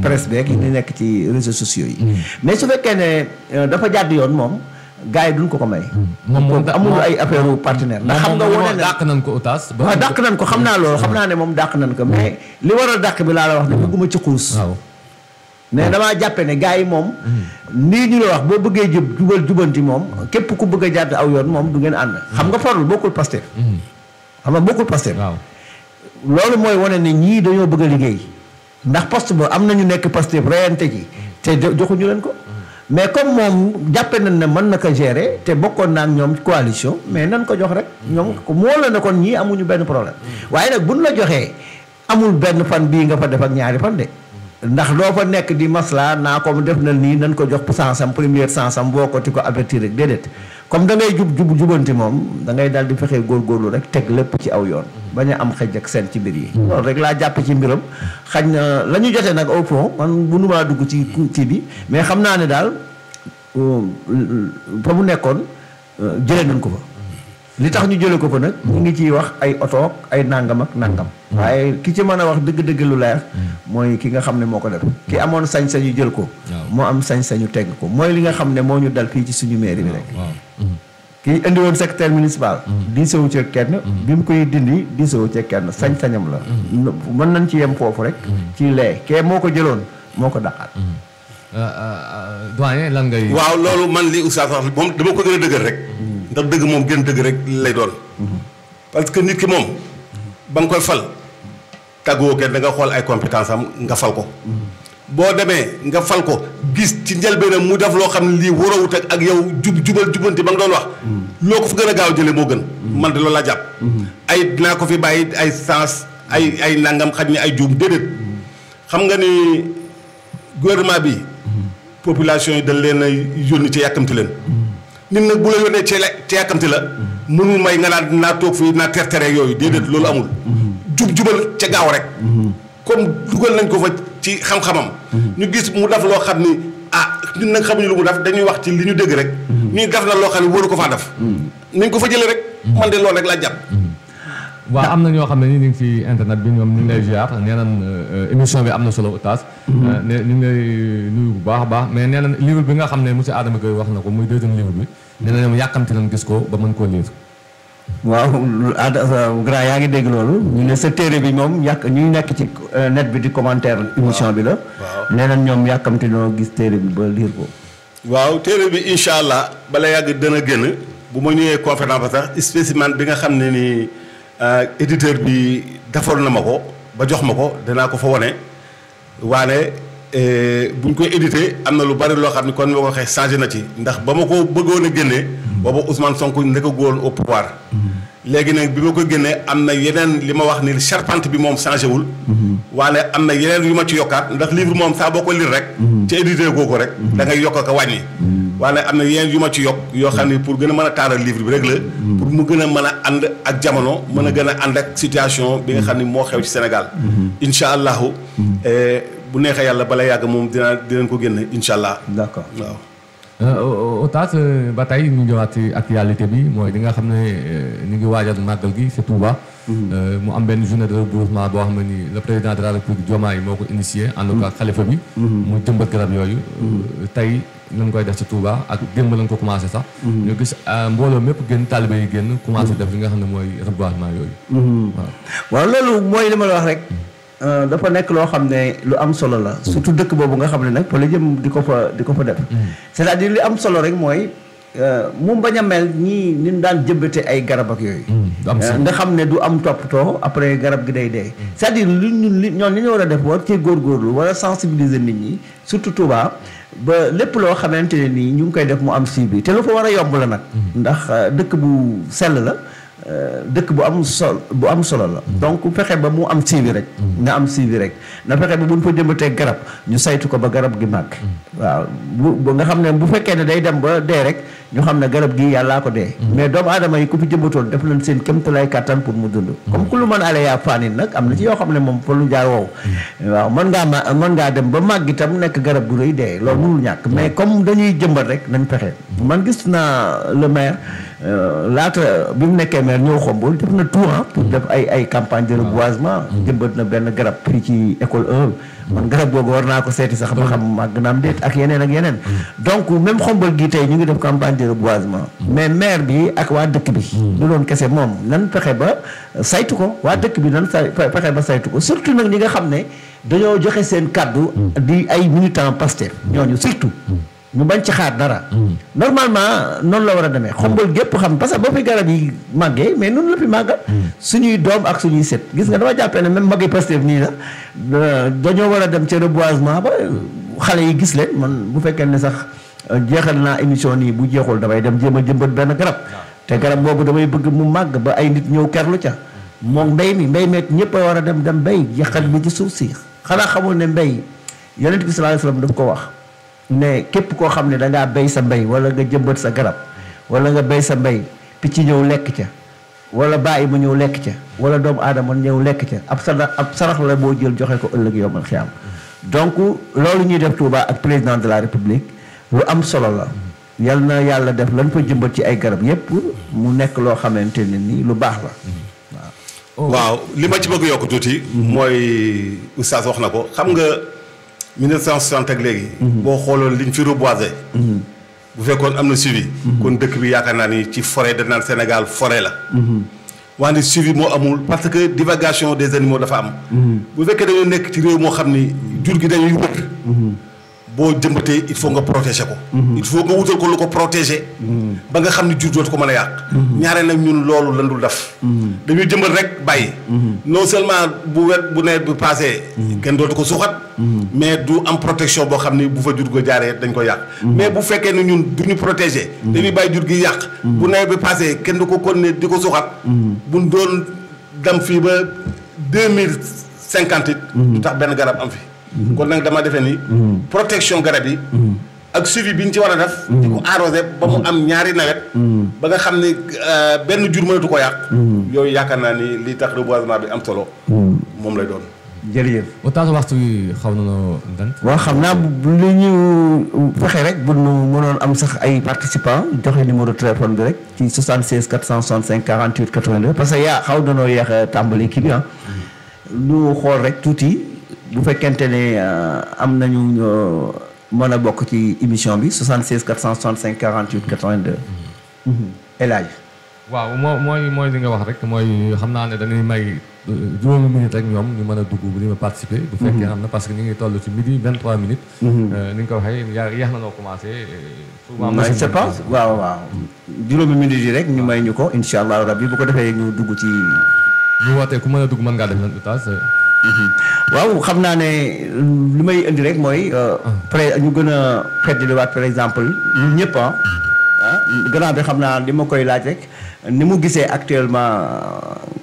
presse beeg ñu nekk ci réseaux sociaux yi mais su fekkee ne dafa jàdd yoon moom gars yi duñ ko may. moom amul ay affaire partenaire. ndax xam nga wane na dàq nañ ko Oustaz. waaw dàq nañ ko xam naa loolu xam naa ne moom dàq nañ ko mais li waral dàq bi laa la wax ne bëgguma ci xuus. waaw mais damaa jàppe ne gars yi moom. nii ñu la wax boo bëggee jubanti moom képp ku bëgg a jàdd aw yoon moom du ngeen ànd. xam nga farul bokkul Pastef. xam nga bokkul Pastef. waaw loolu mooy wane ne ñii dañoo bëgg a liggéey ndax poste ba am na ñu nekk Pastef reyante ji te joxuñu leen ko. mais comme moom jàppe nañ ne mën na ko gérer te bokkoon naa ak ñoom coalition mais nan ko jox rek ñoom moo la ne kon ñii amuñu benn problème waaye nag buñ la joxee amul benn fan bii nga fa def ak ñaari fan de ndax doo fa nekk di masla naa ko def na nii nan ko jox sansam première sansam boo ko ti ko avertir rek déedéet comme da ngay jubanti moom da ngay daal di fexee góorgóorlu rek teg lépp ci aw yoon bañ a am xëj ak seen ci mbir yi loolu rek laa jàpp ci mbiram xañ na la ñu jotee nag au fond man mënumaa dugg ci kii bi mais xam naa ne daal fa mu nekkoon jëlee nañ ko fa li tax ñu jëlee ko fa nag ñu ngi ciy wax ay oto ay nangam ak nangam waaye ki ci mën a wax dëgg-dëgg lu leer mooy ki nga xam ne moo ko def ki amoon sañ-sañu jël ko moo am sañ-sañu tegg ko mooy li nga xam ne moo ñu dal fii ci suñu mairie bi rek kii indi woon secrétaire municipal diisewu ci kenn bi mu koy dindi diisewu ci kenn sañ-sañam la mën nañ ci yem foofu rek ci lee kee moo ko jëloon moo ko daqaat doyen lan ngay waaw loolu man li oustaz wax moom dama ko gën a dëgër rek ndax dëgg moom gën dëgg rek lay doon parce que nit ki moom ba nga koy fal tàgguwoo kenn da nga xool ay compétence am nga fal ko boo demee nga fal ko gis ci njëlbeenam mu def loo xam ne lii warawut ak yow jubanti ba nga doon wax loo ko fi gën a gaaw jëlee moo gën man de loolu laa jàpp ay dinaa ko fi bàyyi ay sens ay nangam xaj ni ay juum déedéet xam nga ni gouvernement bi population yi dañ leen a yónni ci yàkkamti leen nit nag bu la yónnee ci yàkkamti la mënul may nga naa toog fii naa tertere yooyu déedéet loolu amul jubal ca gaaw rek comme dugal nañ ko fa ci xam-xamam ñu gis mu def loo xam ni ñun nag xamuñu lu mu def dañuy wax ci li ñu dégg rek ñuy def na loo xam ne waru ko faa def nañ ko fa jëlee rek man de loolu rek laa jàpp waaw am na ñoo xam ne ñu ngi ci internet bi ñoom ñu ngi lay ziar nee nañ émission bi am na solo Oustaz ne ñu ngi lay nuyu bu baax a baax mais nee nañ livre bi nga xam ne monsieur Adama Gueye wax na ko muy deuxième livre bi nee na ñoom yàkkamti nañ gis ko ba mën koo lire waaw grand yaa ngi dégg loolu ñu ne sa téere bi moom ñuy nekk ci net bi di commentaire émission bi la nee nañ ñoom yàkkamti noo gis téere bi ba lire ko waaw téere bi incha allah bala yàgg dana génn bu ma ñëwee conférence ba sax spécimen bi nga xam ne ni éditeur bi defoon na ma ko ba jox ma ko danaa ko fa wane waane buñ koy édité am na lu bari loo xam ne kon ma ko waxee changé na ci ndax ba ma ko bëggoon a génnee booba Ousmane Sonko nekkagul au pouvoir léegi nag bi ma ko génnee am na yeneen li ma wax ni charpente bi moom changé wul waane am na yeneen yu ma ci yokkaat ndax livre moom saa boo ko lire rek ci édité koo ko rek da ngay yokk ko wàññi waane am na yeneen yu ma ci yokk yoo xam ne pour gën a mën a taaral livre bi rek la pour mu gën a mën a ànd ak jamono mën a gën a ànd ak situation bi nga xam ne moo xew ci Sénégal incha allahu bu neexee yàlla bala yàgg moom dinañ ko génne incha allah d'accord waaw Oustaz ba tey ñu ñëwaat ci actualité bi mooy li nga xam ne ñu ngi waajal màggal gi c'est Touba mu am benn journée de reboisement boo xam ne ni le président de la République Diomaye moo ko initié en tout cas xalifa bi mu jëmbat garab yooyu tey lañ koy def ci Touba ak démb lañ ko commencé sax ñu gis mbooloo mépp génn taalibe yi génn commencé def li nga xam ne mooy reboisement yooyu waaw loolu mooy li ma la wax rek dafa nekk loo xam ne lu am solo la surtout dëkk boobu nga xam ne nag fa la jëm di ko fa def c'est-à-dire li am solo rek mooy mu bañ a mel ñii ni daan jëmbate ay garab ak yooyu nga xam ne du am toppatoo après garab gi day dee c'est-à-dire ñoom li ñu war a def war cee góorgóorlu war a sensibiliser nit ñi surtout Touba ba lépp loo xamante ne nii ñu ngi koy def mu am suivi te lu fa war a yomb la nag ndax dëkk bu sell la dëkk bu am solo la donc fexe ba mu am suivi rek nga am suivi rek na fexe ba buñ fa jëmbatee garab ñu saytu ko ba garab gi màgg waaw bu nga xam ne bu fekkee ne day dem ba dee rek ñu xam ne garab gi yàllaa ko dee mais doomu aadama yi ku fi jëmbatoon def nañ seen kéemtalaay kàttan pour mu dund comme ku lu mën ale yaa faanin nag am na ci yoo xam ne moom fa lu jaar wow waaw mën ngaa dem ba màgg itam nekk garab gu rëy dee loolu mënul ñàkk mais comme dañuy jëmbat rek nañ fexe man gis naa le maire laata bi mu nekkee maire ñëw Xombol def na tout pour def ay campagne de reboisement jëmbat na benn garab fii ci école 1 man garab googu war naa ko seeti sax ba xam màgg naam déet ak yeneen donc même Xombol gi tey ñu ngi def campagne de reboisement mais maire bi ak waa dëkk bi du doon kese moom nan fexe ba saytu ko waa dëkk bi nan fexe ba saytu ko surtout nag ñi nga xam ne dañoo joxe seen kàddu di ay militants Pastef ñooñu surtout ñu bañ ci xaar dara normalement noonu la war a demee Xombol gépp xam parce que boo fi garab yi màggee mais noonu la fi màggal suñuy doom ak suñuy sët gis nga dama jàppee ne même magi Pastef nii la dañoo war a dem ca reboisement ba xale yi gis leen man bu fekkee ne sax jeexal naa émission nii bu jeexul damay dem jéem a jëmbat benn garab te garab boobu damay bëgg mu màgg ba ay nit ñëw kerlu ca moom mbéy meeg ñëpp a war a dem béy jeexal bi ci suuf si xanaa xamul ne mbéy yonent bi sallallahu alayhi wasallam daf ko wax ne képp koo xam ne dangaa béy sa mbéy wala nga jëmbat sa garab wala nga béy sa mbéy picc ñëw lekk ca wala bàyyi mu ñëw lekk ca wala doomu aadama ñëw lekk ca ab sarax la boo jël joxe ko ëllëg yowmal xiyaam donc loolu ñuy def Touba ak président de la République lu am solo la yal na yàlla def lan fa jëmbat ci ay garab yépp mu nekk loo xamante ne ni lu baax la waaw li ma ci bëgg yokk tuuti mooy oustaz wax na ko xam nga 1960 ak léegi boo xooloon liñ fi reboisé bu fekkoon am na suivi kon dëkk bi yaakaar naa ni ci forêt da naan Sénégal forêt la wante suivi moo amul parce que divagation des animaux dafa am bu fekkee dañoo nekk ci réew moo xam ni jur gi dañuy wër boo jëmbatee il faut nga protéger ko. il faut nga wutal ko lu ko protéger. ba nga xam ne jur dootu ko mën a yàq. ñaare nag ñun loolu lan dul def. dañuy jëmbat rek bàyyi. non seulement bu nawet bi passé. kenn dootu ko suuxat. mais du am protection boo xam ni bu fa jur go jaaree dañ ko yàq. mais bu fekkee ne ñun du ñu protéger. dañuy bàyyi jur gi yàq. bu nawet bi passé kenn du ko continuer di ko suuxat. buñ doon dem fii ba 2050 it. du tax benn garab am fi. kon nag dama defee ni. protection garab yi. ak suivi bi ñu ci war a def. di ko arrosé ba mu am ñaari nawet. ba nga xam ne benn jur mënatu ko yàq. yooyu yaakaar naa ni li tax reboisement bi am solo. moom lay doon. jërëjëf. Oustaz waxtu wi xaw na noo ngant. waaw xam naa lu ñu fexe rek bu nu mënoon am sax ay participants joxe numéro téléphone bi rek ci 76 465 48 82 parce que yaa xaw na noo yéex a tàmbali kii bi ah. ñu xool rek tuuti bu fekkente ne am nañu mën a bokk ci émission bi 76 465 48 82. El Hadj. waaw mooy li nga wax rek mooy xam naa ne dañuy may juróomi minute rek ñoom ñu mën a dugg li ma participer. bu fekkee xam na parce que ñu ngi toll ci midi 23 minutes. ni nga ko waxee yeex na noo commencé. souvent je sais pas waaw juróomi minute yi rek ñu may ñu ko incha allah rabbi bu ko defee ñu dugg ci. ñu wootee ku mën a dugg mën ngaa def lan Oustaz. waaw xam naa ne li may indi rek mooy. ñu gën a xeetliwaat par exemple ñun ñëpp grand bi xam naa li ma koy laaj rek ni mu gisee actuellement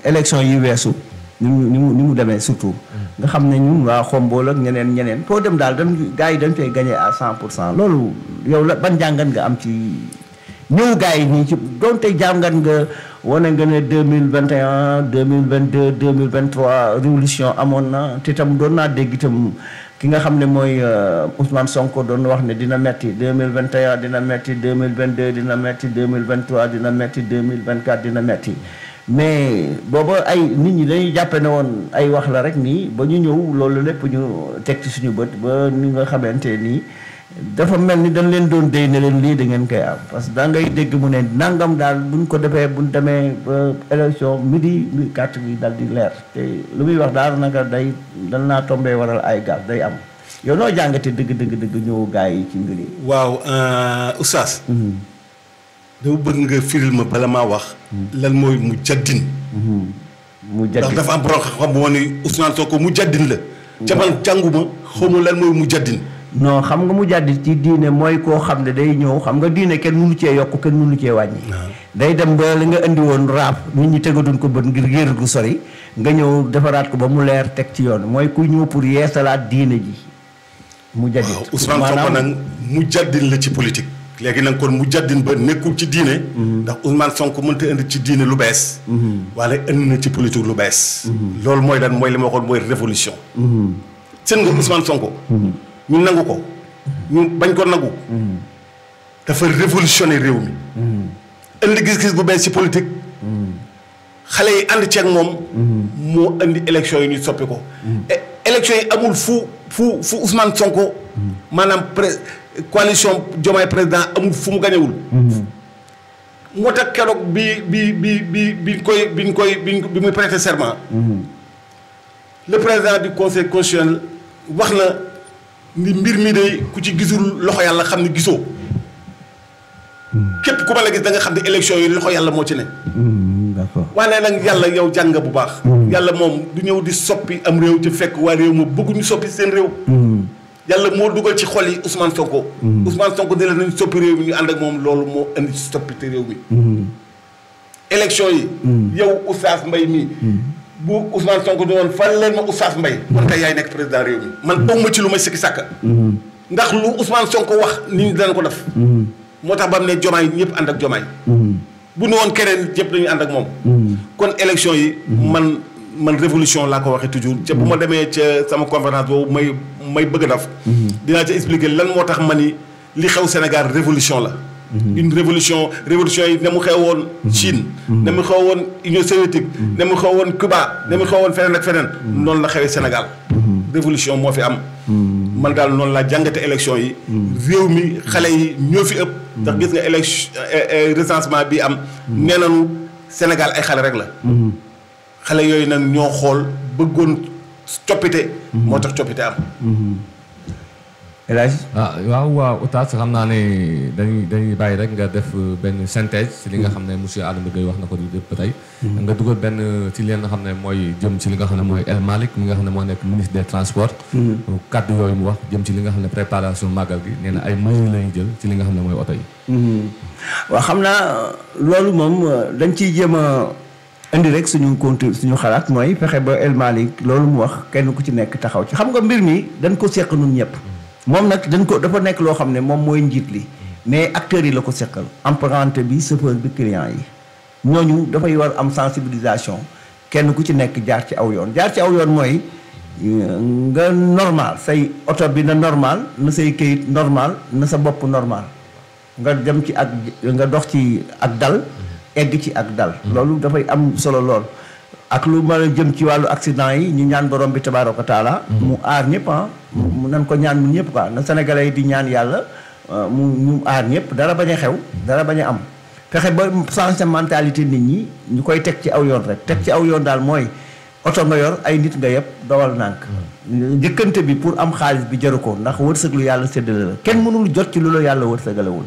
élection yi weesu ni mu demee surtout. nga xam ne ñun waa Xombol ak ñeneen foo dem daal gars yi dañ fay gagné à 100%. loolu yow la ban jàngat nga am ci ñëw gars yi nii ci doonte jàngat nga wane nga ne 2021 2022 2023 révolution amoon na te itam doon naa dégg itam. ki nga xam ne mooy Ousmane Sonko doon wax ne dina metti 2021 dina metti 2022 dina metti 2023 dina metti 2024 dina metti mais booba ay nit ñi dañuy jàppe ne woon ay wax la rek nii ba ñu ñëw loolu lépp ñu teg ci suñu bët ba ni nga xamante nii dafa mel ni dañ leen doon déy ne leen lii da ngeen koy am parce que da ngay dégg mu ne nangam daal buñ ko defee buñ demee ba élection midi carte bi dal di leer te lu muy wax daal naka day dal naa tombé waral ay gaz day am yow noo jàngate dëgg ñëw gars yi ci mbir yi. waaw Oustaz. dama bëgg nga firil ma bala maa wax. lan mooy mu jaddin. ndax dafa am borom xam bu ma ni Ousmane Sonko mu jaddin la. ca man jànguma xawma lan mooy mu jaddin. non xam nga mu jàddi ci diine mooy koo xam ne day ñëw xam nga diine kenn mënu cee yokk kenn mënu cee wàññi. day dem ba li nga indi woon raab nit ñi tegatuñ ko bët ngir réer gu sori nga ñëw defaraat ko ba mu leer teg ci yoon mooy kuy ñëw pour yeesalaat diine ji. mu jàddi waaw Ousmane Sonko nag mu jàddin la ci politique. léegi nag kon mu jàddin ba nekkul ci diine. ndax Ousmane Sonko mënta indi ci diine lu bees. wala indi na ci politique lu bees. loolu mooy lan mooy li ma waxoon mooy révolution. seen nga Ousmane Sonko. ñu nangu ko ñu bañ ko nangu. dafa révolutionner réew mi. indi gis-gis bu bees ci politique. xale yi ànd ceeg moom. moo indi élection yi ñu soppi ko. élection yi amul fu Ousmane Sonko. maanaam coalition Diomaye président amul fu mu gañewul. moo tax keroog bi muy prêter serment. le président du conseil constitutionnel wax na. ni mbir mi de ku ci gisul loxo yàlla xam ne gisoo. képp ku ma la gis da nga xam ne élection yi loxo yàlla moo ci ne. d'accord waaye nag yàlla yow jàng bu baax. yàlla moom du ñëw di soppi am réew ci fekk waa réew ma bëgguñu soppi seen réew. yàlla moo dugal ci xol yi Ousmane Sonko. Ousmane Sonko de la nañ soppi réew mi ñu ànd ak moom loolu moo indi soppite réew mi. élection yi. yow Oustaz Mbaye mii. bu Ousmane Sonko di woon fan leen ma Oustaz Mbaye kon tey yaay nekk président réew mi man aw ma ci lu may sikki sàkka ndax lu Ousmane Sonko wax nit ñi dana ko def. moo tax ba mu ne Diomaye ñëpp ànd ak Diomaye. bu nu woon keneen ñëpp dañuy ànd ak moom. kon élection yi man révolution laa ko waxee toujours ca bu ma demee ca sama conférence boobu may bëgg a def. dinaa ca expliquer lan moo tax ma ni li xew Sénégal révolution la. une révolution yi ne mu xewoon Chine. ne mu xewoon Union soviétique. ne mu xewoon Cuba ne mu xewoon feneen ak feneen. noonu la xewee Sénégal. révolution moo fi am. man daal noonu laa jàngate élection yi. réew mi xale yi ñoo fi ëpp. ndax gis nga élection recensement bi am. nee nañu Sénégal ay xale rek la. xale yooyu nag ñoo xool bëggoon coppite. moo tax coppite am. El Hadj waaw Oustaz xam naa ne dañuy bàyyi rek nga def benn synthèse ci li nga xam ne monsieur Adama Gueye wax na ko di dëpp tey nga dugal benn ci li nga xam ne mooy jëm ci li nga xam ne mooy El Malick mi nga xam ne moo nekk ministre des transports kaddu yooyu mu wax jëm ci li nga xam ne préparation màggal gi nee na ay mesures la ñuy jël ci li nga xam ne mooy oto yi waaw xam naa loolu moom dañ ciy jéem a indi rek suñu xalaat mooy fexe ba El Malick loolu mu wax kenn ku ci nekk taxaw ci xam nga mbir mi dañ ko seq nun ñëpp moom nag dafa nekk loo xam ne moom mooy njiit li mais acteurs yi la ko seqal emprunté bi chauffeur bi client yi ñooñu dafay war am sensibilisation kenn ku ci nekk jaar ci aw yoon mooy nga normal say oto bi na normal na say këyit normal na sa bopp normal nga dem ci ak nga dox ci ak dal egg ci ak dal loolu dafay am solo lool ak lu mën a jëm ci wàllu accident yi ñu ñaan borom bi tabaaraka taala mu aar ñëpp mu nan ko ñaan mu ñëpp quoi na sénégalais yi di ñaan yàlla mu aar ñëpp dara bañ a xew dara bañ a am fexe ba changer mentalité nit ñi ñu koy teg ci aw yoon rek teg ci aw yoon daal mooy oto nga yor ay nit nga yëpp dawal nànk njëkkante bi pour am xaalis bi jaru ko ndax wërsëg lu yàlla séddale la kenn mënul jot ci lu la yàlla wërsëgalewul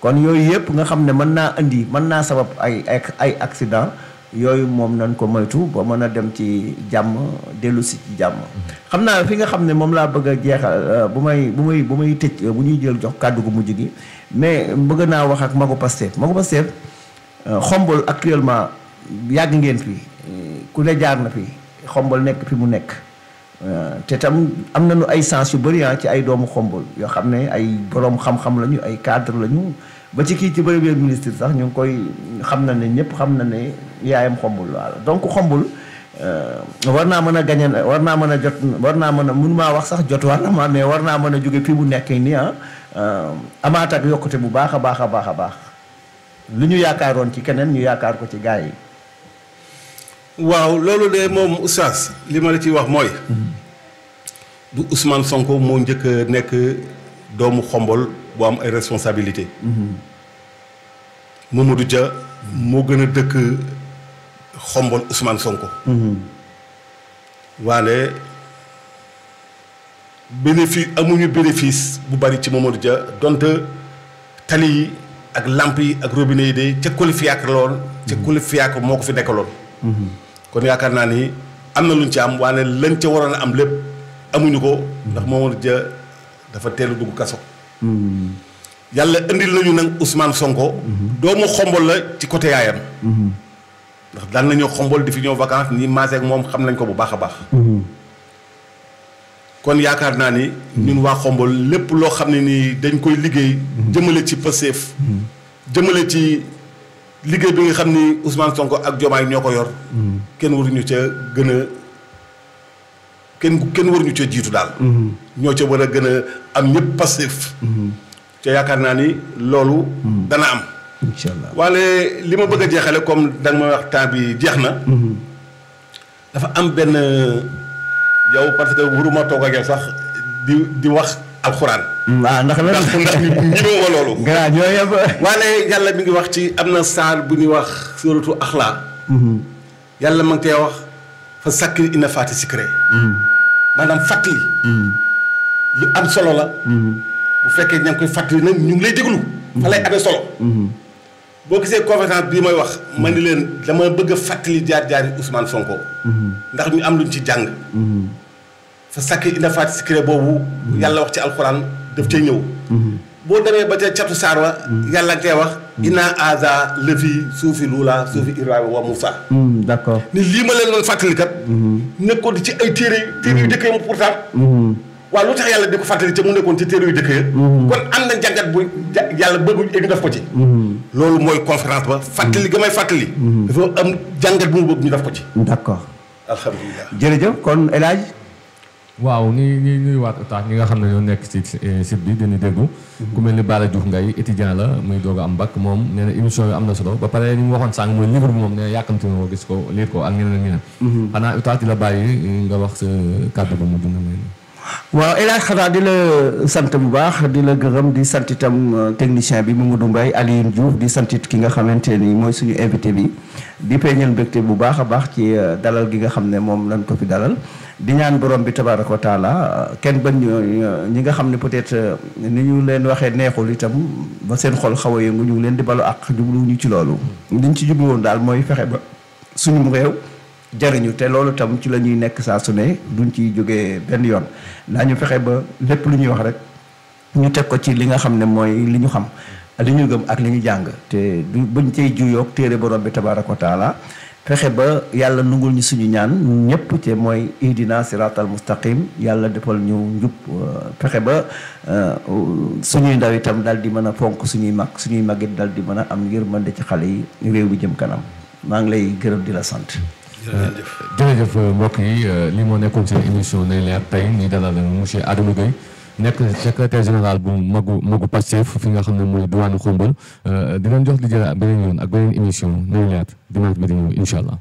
kon yooyu yëpp nga xam ne mën naa sabab ay accident yooyu moom nañ ko moytu ba mën a dem ci jàmm dellu si ci jàmm xam naa fi nga xam ne moom laa bëgg a jeexal bu may tëj bu ñuy jël jox kàddu gu mujj gi mais bëgg naa wax ak Magu Pastef Xombol actuellement yàgg ngeen fi ku ne jaar na fi Xombol nekk fi mu nekk te tam am nañu ay sens yu bëri ci ay doomu Xombol yoo xam ne ay borom xam-xam lañu ay cadre lañu ba ci kii ci premier ministre sax ñu ngi koy xam na ne ñëpp xam na ne yaayam Xombol waaw donc Xombol war naa mën a gañe war naa mën a jot war naa mën a mun maa wax sax jot war na ma mais war naa mën a jóge fii mu nekk nii amaat ak yokkute bu baax a baax a baax a baax lu ñu yaakaaroon ci keneen ñu yaakaar ko ci gars yi. waaw loolu de moom oustaz li ma la ciy wax mooy du Ousmane Sonko moo njëkk a nekk doomu Xombol bu am ay responsabilité Mamadou Dia moo gën a dëkk Xombol Ousmane Sonko waane amuñu bénéfice bu bari ci Mamadou Dia donte tali yi ak lamp yi ak robinet yi de ca Kolifiak lool ca Kolifiak moo ko fi nekkaloon kon yaakaar naa ni am na luñ ci am waane lañ ca waroon a am lépp amuñu ko ndax Mamadou Dia dafa teel a dugg kaso yàlla indil nañu nag Ousmane Sonko doomu Xombol la ci côté yaayam ndax daan nañoo Xombol di fi ñëw vacances ñi maase ak moom xam nañ ko bu baax a baax kon yaakaar naa ni ñun waa Xombol lépp loo xam ne nii dañ koy liggéey jëmale ci Pastef jëmale ci liggéey bi nga xam ni Ousmane Sonko ak Diomaye ñoo ko yor kenn waruñu ca gën a kenn waruñu ca jiitu daal ñoo ca war a gën a am ñëpp Pastef te yaakaar naa ni loolu dana am incha allah waaye li ma bëgg a jeexale comme danga ma wax temps bi jeex na dafa am benn yow parce que waruma toog ak yow sax di wax alxuraan waaw ndax ñi ma loolu gara ñoo yëpp waane yàlla mi ngi wax ci am na saar bu ñuy wax suratu Axlaa yàlla ma ngi koy wax fa sakkir ina faati sikre maanaam fàttali lu am solo la bu fekkee ña ngi koy fàttali nag ñu ngi lay déglu fa lay amee solo boo gisee conférence bii may wax ma ni leen dama bëgg a fàttali jaar-jaari Ousmane Sonko ndax ñu am luñ ci jàng fa sakkir ina faati sikre boobu yàlla wax ci alxuraan daf cay ñëw boo demee ba ca catu saar wa yàlla nga koy wax ina aza lëfi suufi luula suufi Ibrahima wa Moussa d'accord ni lii ma leen doon fàttalikat nekkoon ci ay téere yu dëkk yi pourtant waaw lu tax yàlla di ko fàttali ca mu nekkoon ci téere yu dëkk ya kon am na jàngat bu yàlla bëgguñ ñu def ko ci loolu mooy conférence ba fàttali ga may fàttali dafa am jàngat bu mu bëgg ñu def ko ci d'accord alhamdulilah jërëjëf kon El Hadj waaw ñuy nuyuwaat Oustaz ñi nga xam ne ñoo nekk ci site bi dañuy déglu ku mel ni Bara Diouf Ngaye étudiant la muy doog a am bac moom nee na émission yi am na solo ba pare ni mu waxoon sànq mooy livre bi moom nee na yàkkamti na ko gis ko lire ko ak ñeneen ak ñeneen xanaa Oustaz di la bàyyi nga wax sa kàddu ba mu dina may waaw El Hadj xanaa di la sant bu baax di la gërëm di sant itam technicien bi Mamadou Mbaye Alioune Diouf di sant it ki nga xamante ni mooy suñu invité bi di peñal mbégte bu baax a baax ci dalal gi nga xam ne moom lañ ko fi dalal di ñaan borom bi tabaraka wa taala kenn bañ ñi nga xam ne peut-être ni ñu leen waxee neexul itam ba seen xol xaw a yëngu ñu ngi leen di balu ak jubluwuñu ci loolu liñ ci jublu woon daal mooy fexe ba suñu réew jariñu te loolu tam ci la ñuy nekk saa su ne duñ ciy jógee benn yoon daañu fexe ba lépp lu ñuy wax rek ñu teg ko ci li nga xam ne mooy li ñu xam li ñu gëm ak li ñu jàng te du buñ cay juyoog téere borom bi tabaraka wa taala fexe ba yàlla nungul ñu suñu ñaan ñëpp te mooy ihdina siratal mustaqim yàlla defal ñu njub fexe ba suñuy ndaw itam daal di mën a fonk suñuy mag it daal di mën a am yërmande ci xale yi réew bi jëm kanam maa ngi lay gërëm di la sant. jërëjëf mbokk yi li moo nekkoon seen émission Nay Leer tey ñu dalal monsieur Adama Gueye nekk secrétaire général bu magu Pastef fi nga xam ne mooy diwaanu Khombole dinañ jox di jël beneen yoon ak beneen émission Nay Leer dimanche bi di ñëw incha allah.